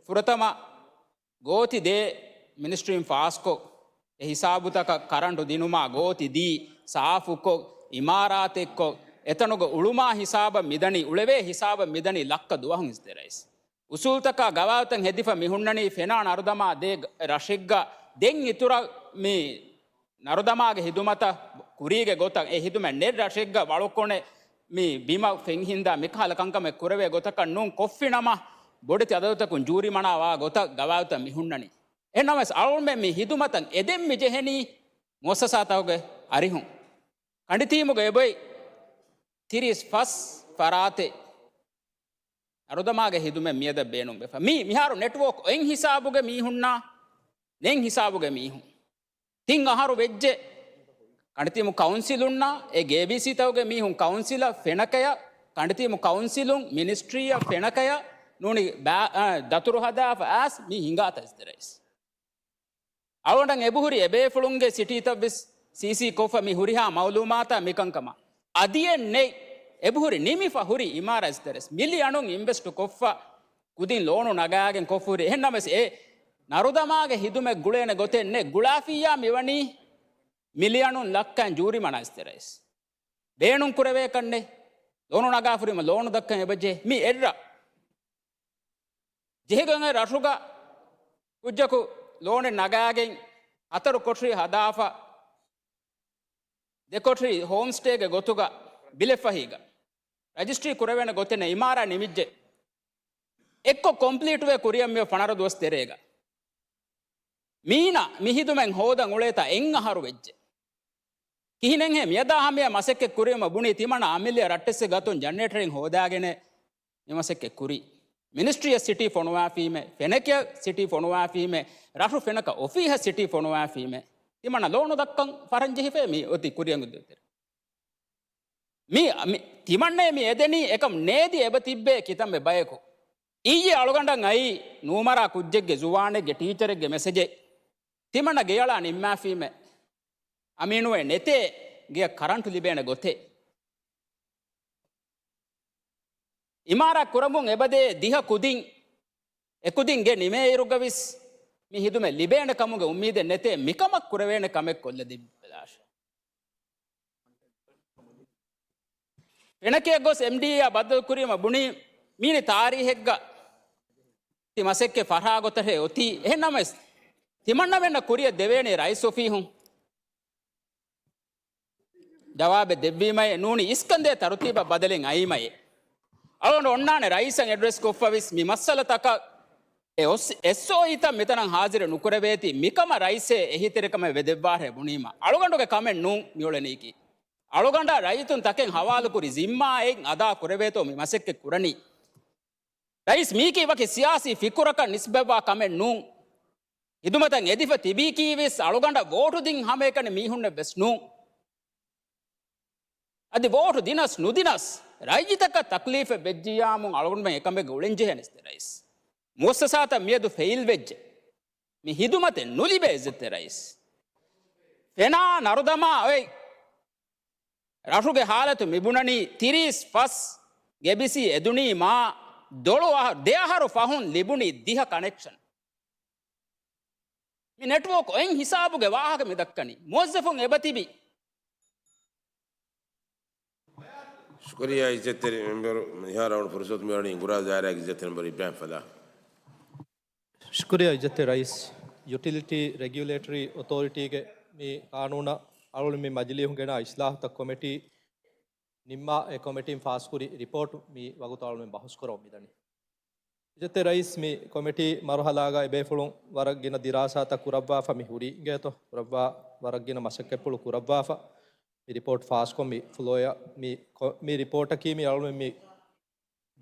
ފުރަތަމަ ގޯތި ދޭ މިނިސްޓްރީން ފާސްކޮށް، އެ ހިސާބުތަކަށް ކަރަންޓު ދިނުމާ ގޯތި ދީ، ސާފުކޮށް، އިމާރާތެއްކޮށް، އެތަނުގަ އުޅުމާ ހިސާބަށް މިދަނީ، އުޅެވޭ ހިސާބަށް މިދަނީ ލައްކަ ދުވަހުން އިއްޒަތްތެރި ރައީސް. އުސޫލްތަކާ ގަވާއިދުތައް ހެދިފަ މި ހުންނަނީ ފެނާ ނަރުދަމާ ދޭ ރަށެއްގަ ދެން އިތުރަށް މި ނަރުދަމާގެ ހިދުމަތަށް ކުރީގެ ގޮތަށް އެ ހިދުމަތް ނެތް ރަށެއްގަ ވަޅުކޮނެ މި ބިމަށް ފެން ހިންދާ މިކަހަލަ ކަންކަމެއް ކުރެވޭ ގޮތަކަށް ނޫން ކޮށްފިނަމަ ބޮޑެތި އަދަދުތަކުން ޖޫރިމަނާ ވާ ގޮތަށް ގަވާއިދުތައް މި ހުންނަނީ. އެހެންނަމަވެސް އަޅުގަނޑުމެން މި ހިދުމަތަށް އެދެން މި ޖެހެނީ މުއައްސަސާތަކުގެ އަރިހުން. ކަނޑިތީމުގަ އެބޮތް ތިރީސް ފަސް ފަރާތެއް ނަރުދަމާގެ ހިދުމަތް މިއަދަށް ބޭނުންވެފަ. މީ މިހާރު ނެޓްވޯކް އޮތް ހިސާބުގެ މީހުންނާ ނެތް ހިސާބުގެ މީހުން. ތިން އަހަރު ވެއްޖެ ކަނޑިތިބު ކައުންސިލުންނާ އެ ގޭބީސީތަކުގެ މީހުން ކައުންސިލަށް ފެނަކަޔަށް، ކަނޑިތިބު ކައުންސިލުން މިނިސްޓްރީއަށް ފެނަކަޔަށް ނޫނީ ބާ-، އާ، ދަތުރު ހަދާފަ އައިސް މި ހިނގާތަ އިޒްތި ރައީސް؟ އަޅުގަނޑަށް އެބަހުރި އެބޭފުޅުންގެ ސިޓީތައްވެސް ސީސީ ކޮށްފަ މި ހުރިހާ މައުލޫމާތާ މިކަންކަމާ. އަދިއެއް ނެތް. އެބަހުރި ނިމިފަ ހުރި އިމާރާތް އިޒްތި ރައީސް. މިލިއަނުން އިންވެސްޓު ކޮށްފަ ކުދިން ލޯނު ނަގާގެން ކޮށްފަ ހުރި. އެހެންނަމަވެސް އެ ނަރުދަމާގެ ހިދުމަތް ގުޅޭނެ ގޮތެއް ނެތް. ގުޅާފިއްޔާ މިވަނީ މިލިއަނުން ލައްކައިން ޖޫރިމަނާ އިޒްތި ރައީސް. ބޭނުން ކުރެވޭކަށްނެއް. ލޯނު ނަގާފަ ހުރީމަ ލޯނު ދައްކަން އެބަޖެހޭ. މި އެއްރަށް ޖެހިގެން އޮތް ރަށުގަ ކުއްޖަކު ލޯނެއް ނަގާގެން ހަތަރު ކޮޓަރި ހަދާފަ ދެ ކޮޓަރި ހޯމް ސްޓޭގެ ގޮތުގަ ބިލެއްފަހީގަ ރަޖިސްޓްރީ ކުރެވޭނެ ގޮތެއް ނެތް. އިމާރާތް ނިމިއްޖެ. އެއްކޮށް ކޮމްޕްލީޓްވެ ކުރިއަށް މިއޮތް ފަނަރަ ދުވަސް ތެރޭގަ. މީނަ މި ހިދުމަތް ހޯދަން އުޅޭތާ އެއް އަހަރު ވެއްޖެ. ކިހިނެއްހޭ މިއަދާ ހަމަޔަށް މަސައްކަތް ކުރީމަ ބުނީ ތިމަންނަ އަމިއްލަ ރައްޓެއްސެއް ގަތުން ޖަނަރޭޓަރެއް ހޯދާގެނެއް މި މަސައްކަތް ކުރީ. މިނިސްޓްރީއަށް ސިޓީ ފޮނުވާފީމެ، ފެނަކަޔަށް ސިޓީ ފޮނުވާފީމެ، ރަށު ފެނަކަ އޮފީހަށް ސިޓީ ފޮނުވާފީމެ، ތިމަންނަ ލޯނު ދައްކަން ފަރަން ޖެހިފައި މި އޮތީ ކުރިއަށް ދުތެރެ. މި، މި، ތިމަންނައޭ މި އެދެނީ އެކަމް ނޭދި އެބަ ތިއްބޭ ކިތަންމެ ބަޔަކު. އިއްޔެ އަޅުގަނޑަށް އައީ ނޫމަރާ ކުއްޖެއްގެ ޒުވާނެއްގެ ޓީޗަރެއްގެ މެސެޖެއް. ތިމަންނަ ގެއަޅާ ނިންމާފީމެ. އަމީނުއެއް ނެތޭ ގެއަށް ކަރަންޓު ލިބޭނެ ގޮތެއް. އިމާރާތް ކުރަމުން އެބަދޭ ދިހަ ކުދިން، އެކުދިން ގެ ނިމޭއިރުގަވެސް މި ހިދުމަތް ލިބޭނެ ކަމުގެ އުއްމީދެއް ނެތޭ. މިކަމަށް ކުރެވޭނެ ކަމެއް ކޮށްލަދީބަލާށޭ. ފެނަކަޔަށް ގޮސް އެމްޑީއޭއާ ބައްދަލުކުރީމަ ބުނީ، މީނި ތާރީހެއްގަ ތި މަސައްކަތް ފަށާގޮތަށޭ އޮތީ. އެހެންނަމަވެސް، ތިމަންނަމެންނަށް ކުރިއަށް ދެވޭނީ ރައީސް އޮފީހުން. ޖަވާބެއް ދެއްވީމައެއް ނޫނީ އިސްކަންދޭ ތަރުތީބަށް ބަދަލެއް އައީމައެއް. އަޅުގަނޑު އޮންނާނެ ރައީސަށް އެޑްރެސް ކޮށްފަވެސް މި މައްސަލަތަކަށް އެ އޮސް-، އެސްއޯއީތައް މިތަނަށް ހާޒިރެއް ނުކުރެވޭތީ މިކަމަށް ރައީސޭ އެހީތެރިކަމެއް ވެދެއްވާށޭ ބުނީމަ، އަޅުގަނޑުގެ ކަމެއް ނޫން މިއުޅެނީކީ. އަޅުގަނޑަށް ރައްޔިތުން ތަކެއް ހަވާލުކުރި ޒިންމާއެއް އަދާ ކުރެވޭތޯ މި މަސައްކަތް ކުރަނީ. ރައީސް މީކީ ވަކި ސިޔާސީ ފިކުރަކަށް ނިސްބަތްވާ ކަމެއް ނޫން. ހިދުމަތަށް އެދިފަ ތިބީކީވެސް އަޅުގަނޑަށް ވޯޓު ދިން ހަމައެކަނި މީހުންނެއް ވެސް ނޫން. އަދި ވޯޓު ދިނަސް ނުދިނަސް ރައްޔިތަކަށް ތަކްލީފެއް ވެއްޖިއްޔާމު އަޅުގަނޑުމެން އެކަމެއްގަ އުޅެންޖެހޭނެ އިޒްތި ރައީސް. މުއައްސަސާތައް މިއަދު ފެއިލް ވެއްޖެ. މި ހިދުމަތެއް ނުލިބޭ އިޒްތި ރައީސް. ފެނާ ނަރުދަމާ އޮތް ރަށުގެ ހާލަތު މިބުނަނީ ތިރީސް ފަސް ގެބިސީ އެދުނީ މާ ދޮޅު އަހަ-، ދެ އަހަރު ފަހުން ލިބުނީ ދިހަ ކަނެކްޝަން. މި ނެޓްވޯކް އޮތް ހިސާބުގެ ވާހަކަ މި ދައްކަނީ. މުވައްޒަފުން އެބަތިބި. ޝުކުރިއްޔާ އިއްޒަތްތެރި މެމްބަރު، މިހާރު އަޅު ފުރުސަތު މިވަނީ އިނގުރާ ދާއިރާގެ އިއްޒަތްތެރި މެމްބަރު އިބްރާހިމް ފަލާހް. ޝުކުރިއްޔާ އިއްޒަތްތެރި ރައީސް. ޔުޓިލިޓީ ރެގިއުލޭޓަރީ އޮތޯރިޓީގެ މި ޤާނޫނަށް އަޅުގަނޑު މި މަޖިލީހުން ގެނާ އިސްލާހުތައް ކޮމިޓީ ނިންމާ، އެ ކޮމިޓީން ފާސްކުރި ރިޕޯޓް މި ވަގުތު އަޅުގަނޑު ބަހުސް ކުރަމުން މިދަނީ. އިއްޒަތްތެރި ރައީސް، މި ކޮމިޓީ މަރުހަލާގަ އެބޭފުޅުން ވަރަށް ގިނަ ދިރާސާތައް ކުރައްވާފަ މި ހުރީ އިނގޭތޯ، ކުރައްވާ ވަރަށް ގިނަ މަސައްކަތްޕުޅު ކުރައްވާފަ މި ރިޕޯޓް ފާސްކޮށް މި ފްލޯއަށް މި ކޮ-، މި ރިޕޯޓަކީ މި އަޅުމެން މި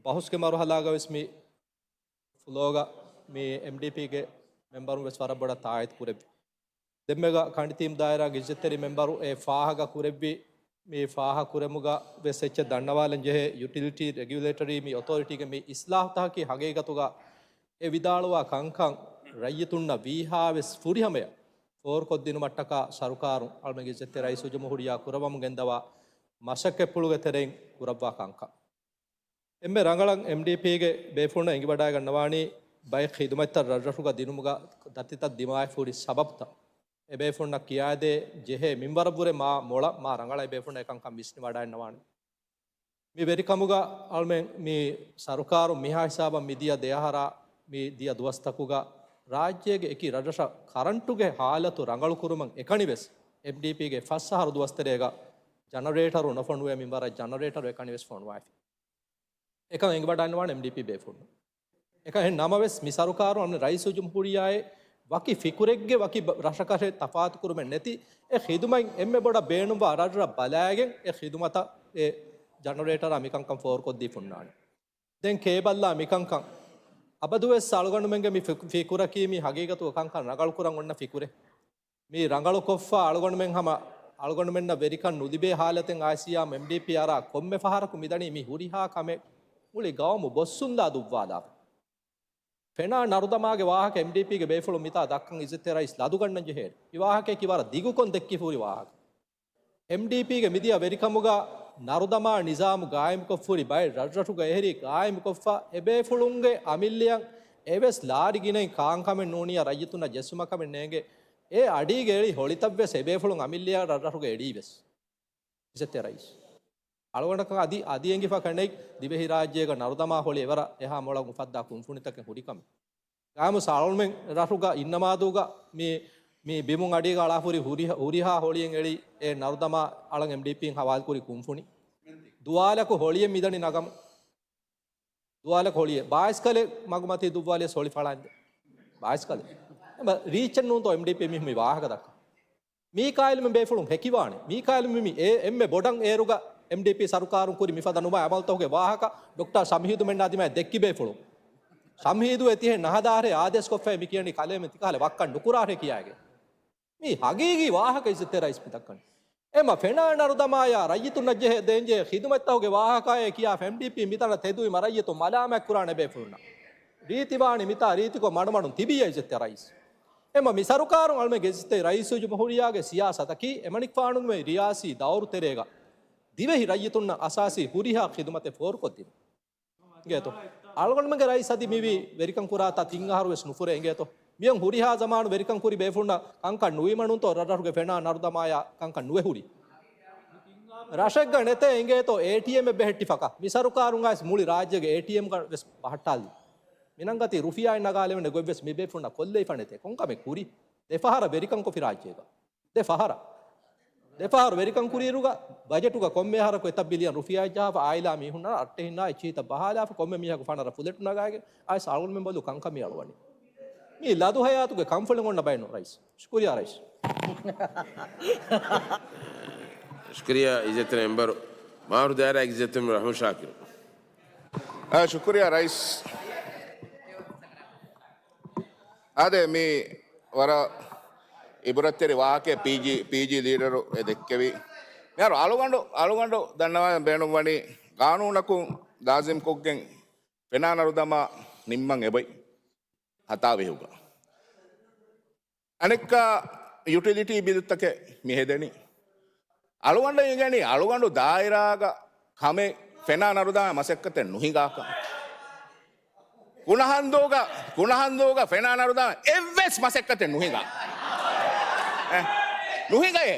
ބަހުސްގެ މަރުހަލާގަ ވެސް މި ފްލޯގަ މި އެމްޑީޕީގެ މެމްބަރުން ވެސް ވަރަށް ބޮޑަށް ތާއީދު ކުރެއްވި. ދެންމެގަ ކަނޑިތީމް ދާއިރާގެ އިއްޒަތްތެރި މެމްބަރު އެ ފާހަގަ ކުރެއްވި، މި ފާހަގަ ކުރެމުގަ ވެސް އެއްޗެއް ދަންނަވާލަން ޖެހޭ، ޔުޓިލިޓީ ރެގިއުލޭޓަރީ މި އޮތޯރިޓީގެ މި އިސްލާހުތަކަކީ ހަގީގަތުގަ އެ ވިދާޅުވާ ކަންކަން ރައްޔިތުންނަށް ވީހާވެސް ފުރިހަމަޔަށް ފޯރުކޮށްދިނުމަށްޓަކާ ސަރުކާރުން އަޅުމެންގެ އިއްޒަތްތެރި ރައީސުލްޖުމްހޫރިއްޔާ ކުރައްވަމުން ގެންދަވާ މަސައްކަތްޕުޅުގެ ތެރެއިން ކުރައްވާ ކަންކަން. އެންމެ ރަނގަޅަށް އެމްޑީޕީގެ ބޭފުޅުންނަށް އެނގިވަޑައިގަންނަވާނީ، ބައެއް ޚިދުމަތްތައް ރަށްރަށުގަ ދިނުމުގަ ދަތިތައް ދިމާވެފަ ހުރި ސަބަބުތައް އެބޭފުޅުންނަށް ކިޔާދޭ ޖެހޭ މިންވަރަށްވުރެ މާ މޮޅަށް މާ ރަނގަޅަށް އެބޭފުޅުންނަށް އެކަންކަން ވިސްނިވަޑައިގަންނަވާނެ. މި ވެރިކަމުގަ އަޅުމެން މި ސަރުކާރުން މިހާ ހިސާބަށް މިދިޔަ ދެއަހަރާ މި ދިޔަ ދުވަސްތަކުގަ ރާއްޖޭގެ އެކި ރަށްރަށަށް ކަރަންޓުގެ ހާލަތު ރަނގަޅުކުރުމަށް އެކަނިވެސް އެމްޑީޕީގެ ފަސް އަހަރު ދުވަސްތެރޭގަ ޖަނަރޭޓަރު ނުފޮނުވޭ މިންވަރަށް ޖަނަރޭޓަރު އެކަނިވެސް ފޮނުވާފި. އެކަން އެނގިވަޑައިންނަވާނެ އެމްޑީޕީ ބޭފުޅުން. އެކަން އެހެން ނަމަވެސް، މި ސަރުކާރު އަންނަ ރައީސުލްޖުމްހޫރިއްޔާއޭ ވަކި ފިކުރެއްގެ ވަކި ބަ-، ރަށަކަށެއް ތަފާތުކުރުމެއް ނެތި، އެ ޚިދުމަތް އެންމެ ބޮޑަށް ބޭނުންވާ ރަށްރަށް ބަލާގެން އެ ޚިދުމަތަށް އެ ޖަނަރޭޓަރާ މިކަންކަން ފޯރުކޮށްދީ ފުންނާނެ. ދެން ކޭބަލްއާ މިކަންކަން އަބަދުވެސް އަޅުގަނޑުމެންގެ މި ފި-، ފިކުރަކީ މި ހަގީގަތުގަ ކަންކަން ރަނގަޅުކުރަން އޮންނަ ފިކުރެއް. މި ރަނގަޅުކޮށްފަ އަޅުގަނޑުމެން ހަމަ އަޅުގަނޑުމެންނަށް ވެރިކަން ނުލިބޭ ހާލަތެއް އައިސް އެމްޑީޕީ އަރާ ކޮންމެ ފަހަރަކު މިދަނީ މި ހުރިހާ ކަމެއް މުޅި ގައުމު ބޮއްސުންލާ ދުއްވާލާފަ. ފެނާ ނަރުދަމާގެ ވާހަކަ އެމްޑީޕީގެ ބޭފުޅުން މިތާ ދައްކަން އިއްޒަތްތެރި ރައީސް ލަދުގަންނަން ޖެހޭ. މި ވާހަކަޔަކީ ވަރަށް ދިގުކޮށް ދެއްކިފަ ހުރި ވާހަކަ. އެމްޑީޕީގެ މިދިޔަ ވެރިކަމުގަ ނަރުދަމާ ނިޒާމު ގާއިމުކޮށްފަ ހުރި ބައެއް ރަށްރަށުގަ އެހެރީ ގާއިމުކޮށްފަ އެބޭފުޅުންގެ އަމިއްލަޔަށް އެވެސް ލާރި ގިނައިން ކާންކަމެއް ނޫނިއްޔާ ރައްޔިތުންނަށް ޖެއްސުމަކަމެއް ނޭނގެ. އެ އަޑީގެ އެޅި ހޮޅިތައްވެސް އެބޭފުޅުން އަމިއްލަޔަށް ރަށްރަށުގަ އެޅީވެސް. އިއްޒަތްތެރި ރައީސް. އަޅުގަނޑަކަށް އަދި، އަދި އެނގިފަ ކަނެއް ދިވެހިރާއްޖޭގަ ނަރުދަމާ ހޮޅި އެވަރަށް އެހާ މޮޅަށް އުފައްދާ ކުންފުނިތަކެއް ހުރިކަމެއް. ގާއިމު ސާޅުމެން ރަށުގަ އިންނަމާދޫގަ މި، މި ބިމުން އަޑީގަ އަޅާފަ ހުރި ހުރިހާ، ހުރިހާ ހޮޅިއެއް އެޅި އެ ނަރުދަމާ އަޅަން އެމްޑީޕީން ހަވާލުކުރި ކުންފުނި. ދުވާލަކު ހޮޅިއެއް މިދަނީ ނަގަމު. ދުވާލަކު ހޮޅިއެއް. ބާއިސްކަލެއް މަގުމަތީ ދުއްވާލިޔަސް ހޮޅި ފަޅާންދެ. ބާއިސްކަލެއް. އެބަ ރީއްޗެއް ނޫންތޯ އެމްޑީޕީ މި، މި ވާހަކަ ދައްކާ. މީ ކާއިލުމެން ބޭފުޅުން ހެކިވާނެ. މީ ކާއިލުމެން މި އެ، އެންމެ ބޮޑަށް އޭރުގަ އެމްޑީޕީ ސަރުކާރުން ކުރި މިފަދަ ނުވާ އަމަލުތަކުގެ ވާހަކަ ޑޮކްޓާ ޝަމްހީދުމެންނާ ދިމާއަށް ދެއްކި ބޭފުޅުން. ޝަމްހީދު އެ ތިހެން ނަހަދާހަރޭ އާދޭސްކޮށްފައި މި ކިޔަނީ ކަލޭމެން ތިކަހަލަ ވައްކަން ނުކުރާހަރޭ ކިޔާގެން. މީ ހަގީގީ ވާހަކަ އިއްޒަތްތެރި ރައީސް މި ދައްކަނީ. އެމަ ފެނާ ނަރުދަމާޔާ ރައްޔިތުންނަށް ޖެހޭ ދޭންޖެހޭ ޚިދުމަތްތަކުގެ ވާހަކައޭ ކިޔާ އެމްޑީޕީ މިތަނަށް ތެދުވީމަ ރައްޔިތުން މަލާމާތް ކުރާނެ ބޭފުޅުންނަށް. ރީތިވާނީ މިތާ ރީތިކޮށް މަޑުމަޑުން ތިބީ އިއްޒަތްތެރި ރައީސް. އެމަ މި ސަރުކާރުން އަޅުމެންގެ އިއްޒަތްތެރި ރައީސުލްޖުމްހޫރިއްޔާގެ ސިޔާސަތަކީ އެމަނިކުފާނުގެ ރިޔާސީ ދައުރު ތެރޭގަ ދިވެހި ރައްޔިތުންނަށް އަސާސީ ހުރިހާ ޚިދުމަތެއް ފޯރުކޮށްދިނުން. އިނގޭތޯ؟ އަޅުގަނޑުމެންގެ ރައީސް އަދި މިވީ ވެރިކަން ކުރާތާ ތިން އަހަރު ވެސް ނުފުރޭ އިނގޭތޯ؟ މިއޮން ހުރިހާ ޒަމާނު ވެރިކަން ކުރި ބޭފުޅުންނަށް ކަންކަން ނުވީމަ ނޫންތޯ ރަށްރަށުގެ ފެނާ ނަރުދަމާޔާ ކަންކަން ނުވެ ހުރީ. ރަށެއްގަ ނެތޭ އިނގޭތޯ އޭޓީއެމްއެއް ބެހެއްޓިފަކަ. މި ސަރުކާރުން އައިސް މުޅި ރާއްޖޭގެ އޭޓީއެމްގަ ވެސް ބަހައްޓާލީ. މިނަން ގަތީ ރުފިޔާއިން ނަގާލެވޭނެ ގޮތް ވެސް މި ބޭފުޅުންނަށް ކޮށްލެވިފަ ނެތޭ. ކޮންކަމެއް ކުރީ؟ ދެ ފަހަރަށް ވެރިކަން ކޮށްފި ރާއްޖޭގަ. ދެ ފަހަރަށް. ދެ ފަހަރު ވެރިކަން ކުރިއިރުގަ ބަޖެޓުގަ ކޮންމެ އަހަރަކު އެތައް ބިލިއަން ރުފިޔާއެއް ޖަހާފަ އާއިލާ މީހުންނާ އައްޓެހިންނާ އެއްޗިހިތައް ބަހާލާފަ ކޮންމެ މީހަކު ފަނަރަ ފުލެޓު ނަގާގެން އައިސް އަޅުގަނޑުމެން ބަލު ކަންކަމީ އަޅުވަނީ. މީ ލަދު ހަޔާތުގެ ކަންފުޅެއް އޮންނަ ބައެއް ނޫން ރައީސް. ޝުކުރިޔާ ރައީސް. ޝުކުރިޔާ އިއްޒަތްތެރި މެމްބަރު. މާރު ދާއިރާ އިއްޒަތްތެރި މެމްބަރު ރަހްމަތް ޝާކިރު. އާ، ޝުކުރިޔާ ރައީސް. އާދެ، މީ ވަރަށް އިބުރަތްތެރި ވާހަކައެއް ޕީޖީ، ޕީޖީ ލީޑަރު އެ ދެއްކެވި. މިހާރު އަޅުގަނޑު، އަޅުގަނޑު ދަންނަވާ ބޭނުންވަނީ ގާނޫނަކުން ލާޒިމްކޮށްގެން ފެނާ ނަރުދަމާ ނިންމަން އެބައި ހަތާވިހުގަ. އަނެއްކާ ޔުޓިލިޓީ ބިލުތަކެއް މި ހެދެނީ. އަޅުގަނޑަށް އިނގެނީ އަޅުގަނޑު ދާއިރާގަ ކަމެއް ފެނާ ނަރުދާ މަސައްކަތެއް ނުހިނގާކަން. ކުނަހަންދޫގަ، ކުނަހަންދޫގަ ފެނާ ނަރުދާ އެއްވެސް މަސައްކަތެއް ނުހިނގާ. އެ، ނުހިނގައޭ.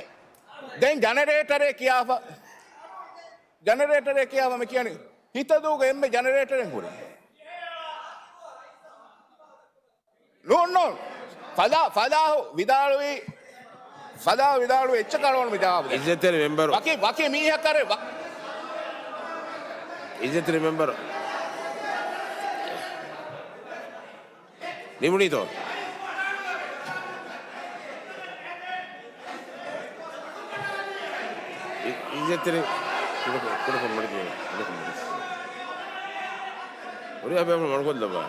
ދެން ޖަނަރޭޓަރެއް ކިޔާފަ، ޖަނަރޭޓަރެއް ކިޔާފަ މި ކިޔަނީ ހިތަދޫގަ އެންމެ ޖަނަރޭޓަރެއް ހުރި. ނޫން، ނޫން. ފަލާ، ފަލާހު ވިދާޅުވީ، ފަލާހު ވިދާޅުވީ އެއްޗަކަށް އަޅުގަނޑު މި ޖަވާބު ދޭ. އިއްޒަތްތެރި މެމްބަރު. ވަކި، ވަކި މީހަކަށް ވަ-، އިއްޒަތްތެރި މެމްބަރު. ނިމުނީތޯ؟ އި-، އިއްޒަތްތެރި ކުޑަކޮށް، ކުޑަކޮށް މަޑުކޮށް، ކުޑަކޮށް މަޑުކޮށް. ހުރިހާ ބޭފުޅުން މަޑުކޮށްލައްވާ.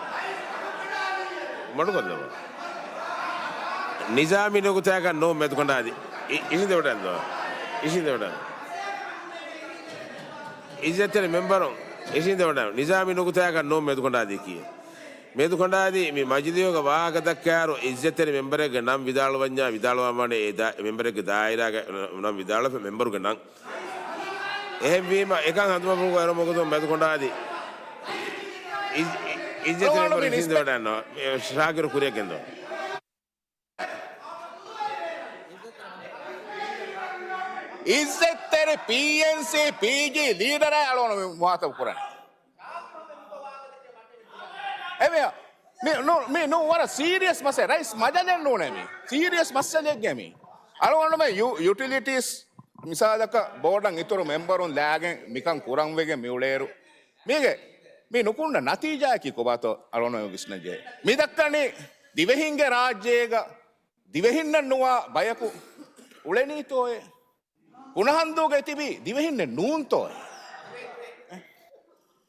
މަޑުކޮށްލައްވާ. ނިޒާމީ ނުކުތާއަކަށް ނޫން މެދުކަނޑާދި. އި-، އިށީނދެވަޑައިގަންނަވާ. އިށީނދެވަޑައިގަންނަވާ. އިއްޒަތްތެރި މެމްބަރުން އިށީނދެވަޑައިގަންނަވާ. ނިޒާމީ ނުކުތާއަކަށް ނޫން މެދުކަނޑާދި ކިޔޭ. މެދުކަނޑާދި މި މަޖިލީހުގަ ވާހަކަ ދައްކާއިރު އިއްޒަތްތެރި މެމްބަރެއްގެ ނަން ވިދާޅުވަންޏާ ވިދާޅުވާންވާނެ އެ ދާ-، މެމްބަރެއްގެ ދާއިރާގެ ނަން ވިދާޅުވެފަ މެމްބަރުގެ ނަން. އެހެންވީމަ، އެކަން ހަނދުމަފުޅުގަ އެރުމަގުދުން މެދުކޮނޑާދި އި-، އި-، އިއްޒަތްތެރި މެމްބަރު އިށީނދެވަޑައިގަންނަވާ. ޝާކިރު ކުރިއަށް ގެންދަވާ. އިއްޒަތްތެރި ޕީއެންސީ ޕީޖީ ލީޑަރާ އަޅުގަނޑު މި މުހާތަބު ކުރަނީ. އެމެ، މި ނޫ، މި ނޫ ވަރަށް ސީރިއަސް މައްސަލަ. ރައީސް މަޖަލެއް ނޫނޭ މީ. ސީރިއަސް މައްސަލައެއްގެ މީ. އަޅުގަނޑުމެ ޔު-، ޔުޓިލިޓީސް މިސާލަކަށް ބޯޑަށް އިތުރު މެމްބަރުން ލާގެން މިކަން ކުރަންވެގެން މިއުޅޭއިރު، މީގެ މި ނުކުންނަ ނަތީޖާއަކީ ކޮބާތޯ އަޅުގަނޑު ވިސްނަންޖެހޭ. މި ދައްކަނީ ދިވެހިންގެ ރާއްޖޭގަ ދިވެހިންނަށް ނުވާ ބަޔަކު އުޅެނީތޯއޭ؟ ކުނަހަންދޫގަ ތިބީ ދިވެހިންނެއް ނޫންތޯއޭ؟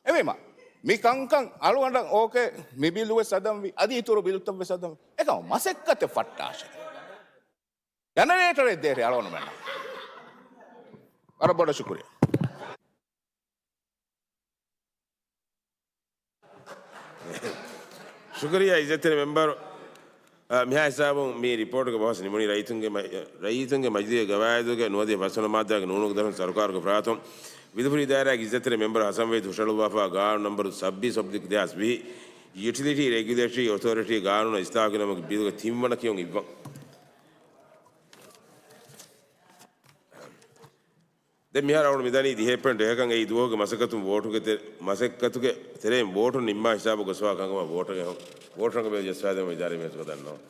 އެވީމަ، މި ކަންކަން އަޅުގަނޑަށް އޯކޭ، މި ބިލު ވެސް ހަދަންވީ، އަދި އިތުރު ބިލުތައް ވެސް ހަދަންވީ. އެކަމަ މަސައްކަތެއް ފައްޓާށޭ. ޖަނަރޭޓަރެއް ދޭށޭ އަޅުގަނޑުމެންނަށް. ވަރަށް ބޮޑަށް ޝުކުރިއްޔާ. ޝުކުރިއްޔާ އިއްޒަތްތެރި މެމްބަރު. އާ، މިހާ ހިސާބުން މި ރިޕޯޓުގެ ބަހަސް ނިމުނީ. ރައްޔިތުންގެ މަ-، ރައްޔިތުންގެ މަޖިލީހުގެ ގަވާއިދުގެ ނުވަދިހަ ފަސްވަނަ މާއްދާގެ ނޫނުގެ ދަށުން ސަރުކާރުގެ ފަރާތުން ވިލުފުޅި ދާއިރާގެ އިއްޒަތްތެރި މެމްބަރު ހަސަން ވަހީދު ހުށަހެޅުއްވާފަ ގާނޫނު ނަންބަރު ސައްބީސް އޮބްލިކް ދެހާސް ވިހި، ޔުޓިލިޓީ ރެގިއުލޭޓަރީ އޮތޯރިޓީ ގާނޫނަށް އިސްލާހު ކުރުމުގެ ބިލުގެ ތިންވަނަ ކިޔުން އިއްވަން. ދެން މިހާރު އަޅުގަނޑު މިދަނީ ދިހަ ޕޮއިންޓް އެކަކަށް އެއީ ދުވަހުގެ މަސައްކަތުން ވޯޓުގެ ތެ-، މަސައްކަތުގެ ތެރެއިން ވޯޓުން ނިންމާ ހިސާބު ގޮސްފާ ކަންކަމަށް ވޯޓުގެ ހަ-، ވޯޓު ރަނގަޅު ބޭރު ޖައްސާދޭން އިދާރީ މީހަކު ދަންނަވަން.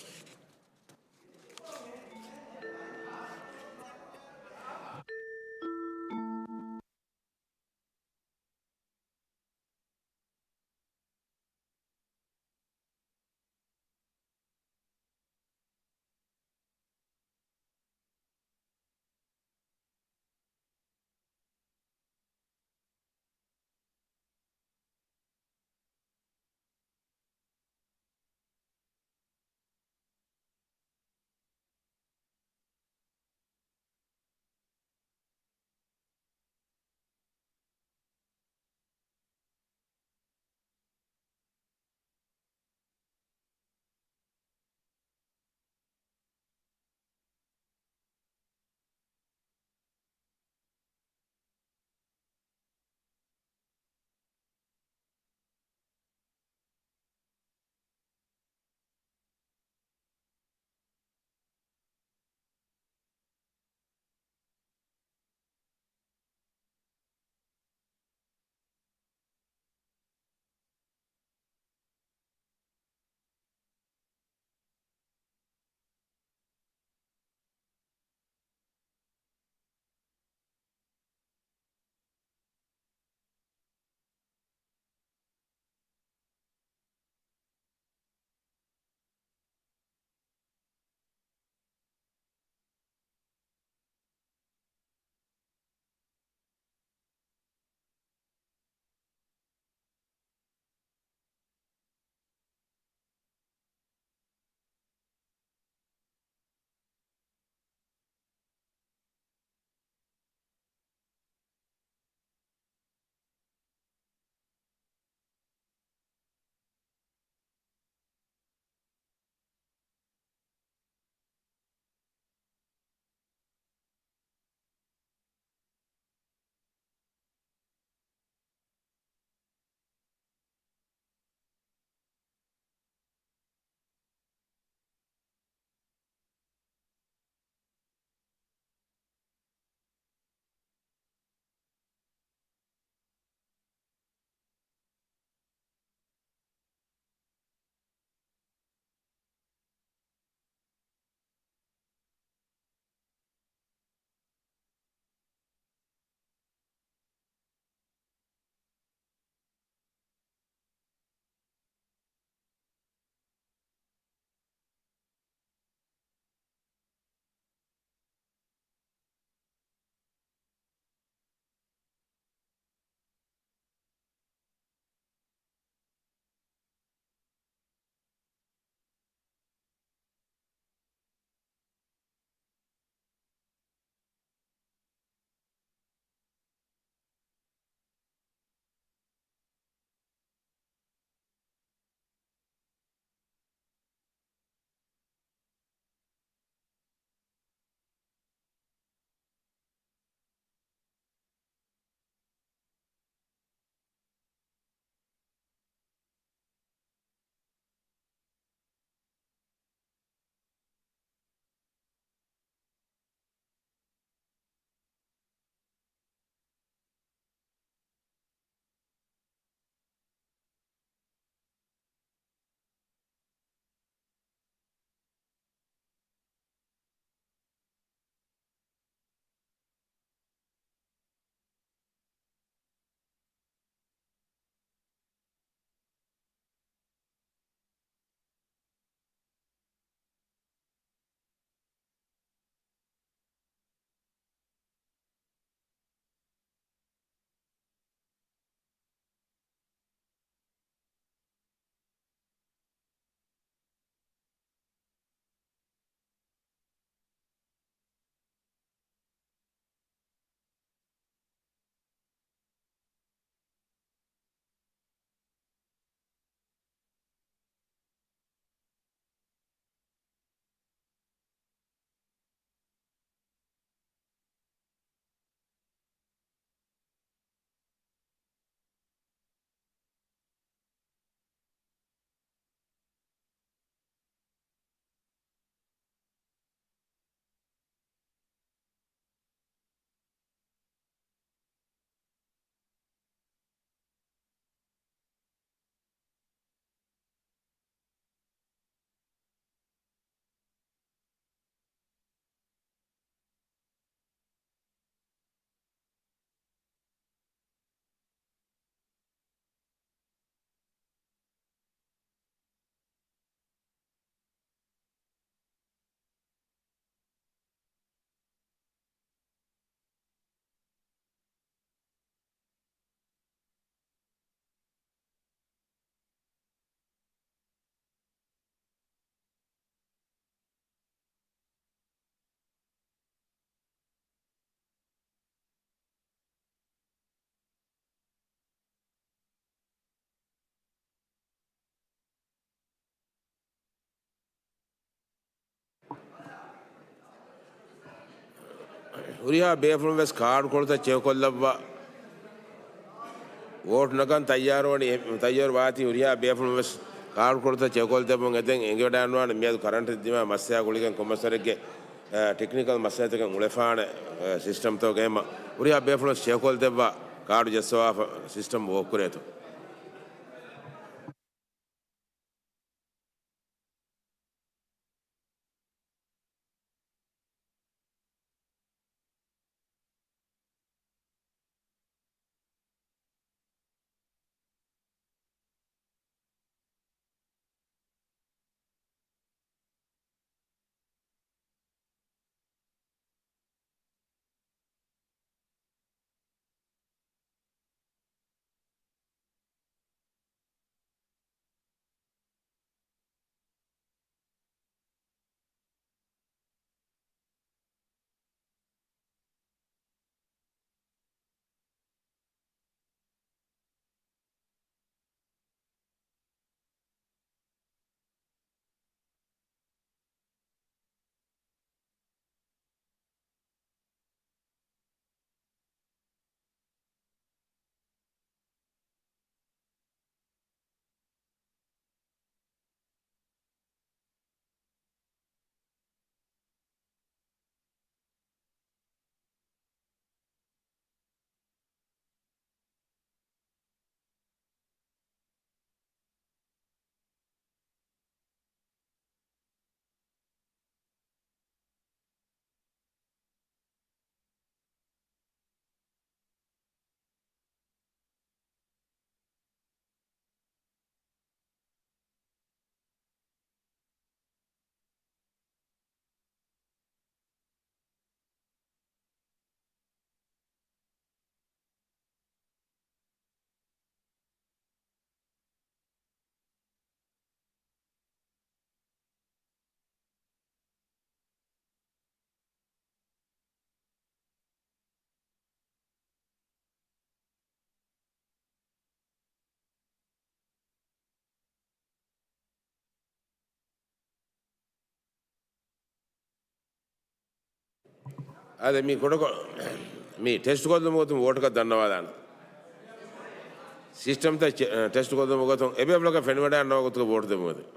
ހުރިހާ ބޭފުޅުން ވެސް ކާޑުކޮޅުތައް ޗެކުކޮށްލައްވާ. ވޯޓް ނަގަން ތައްޔާރުވަނީ، ތައްޔާރު ވާތީ ހުރިހާ ބޭފުޅުން ވެސް ކާޑުކޮޅުތައް ޗެކުކޮށްދެއްވުން އެދެން އެނގިވަޑައިގަންނަވާނެ. މިއަދު ކަރަންޓް ދިމާ މައްސަލަ ގުޅިގެން ކޮންމެސްވަރެއްގެ، އަ، ޓެކްނިކަލް މައްސަލަތަކެއް އުޅެފާނެ، އަ، ސިސްޓަމްތަކުގައިމަ ހުރިހާ ބޭފުޅުން ވެސް ޗެކުކޮށްދެއްވާ ކާޑު ޖައްސަވާފަ ސިސްޓަމް ވޯކްކުރޭތޯ. އާދެ، މި ކުޑަކޮށް، މި ޓެސްޓް ކޮށްލުމުގެ ގޮތުން ވޯޓަކަށް ދަންނަވާލާނަން. ސިސްޓަމްތައް ޗެ-، ޓެސްޓް ކޮށްލުމުގެ ގޮތުން އެބޭފުޅަކަށް ފެނިވަޑައިގަންނަވާ ގޮތުގަ ވޯޓް ދެމުގެ ގޮތުން.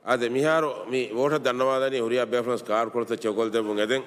އާދެ، މިހާރު މި ވޯޓަށް ދަންނަވާލަނީ ހުރިހާ ބޭފުޅުން ކާޑުކޮޅުތައް ޗެކުކޮށްދެއްވުން އެދެން.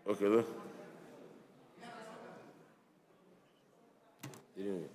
އޯކޭ ދޯ. ދިރިއުޅުން.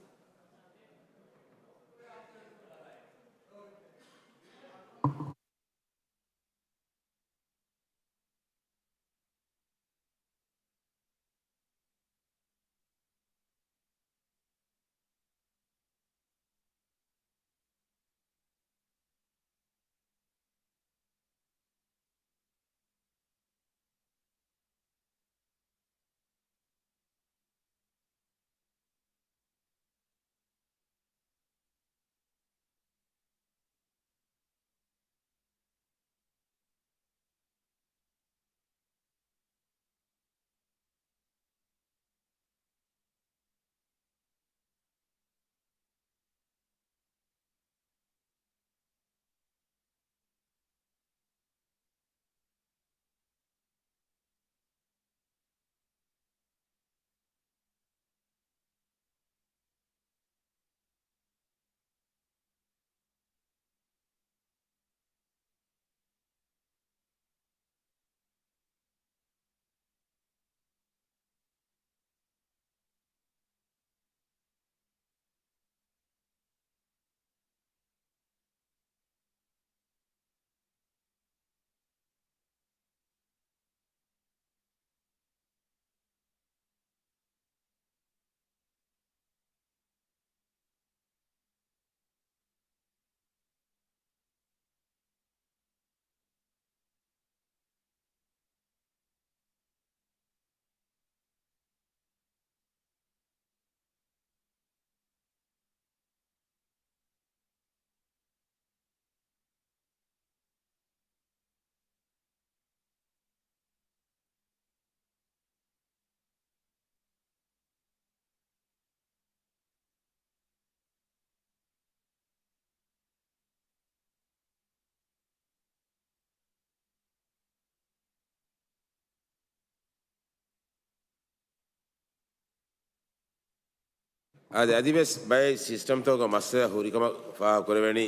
އާދެ، އަދިވެސް ބައެއް ސިސްޓަމްތަކުގަ މައްސަލަ ހުރިކަމަށް ފާހަގަކުރެވެނީ.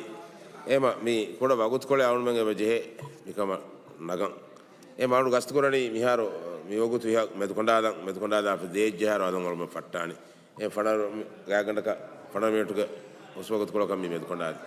އެމަ މި ކުޑަ ވަގުތުކޮޅެއް އަޅުމެން އެބަ ޖެހޭ މިކަމަށް ނަގަން. އެމަ އަޅު ގަސްތުކުރަނީ މިހާރު މި ވަގުތު ވިހަ މެދުކޮނޑާލަން، މެދުކޮނޑާލާފަ ދޭއްޖެހާރު އަލަށް އަޅުމެން ފައްޓާނެ. އެ ފަނަރަ ގާތްގަނޑަކަށް ފަނަރަ މިނެޓުގެ ހުސްވަގުތުކޮޅަކަށް މި މެދުކޮނޑާލި.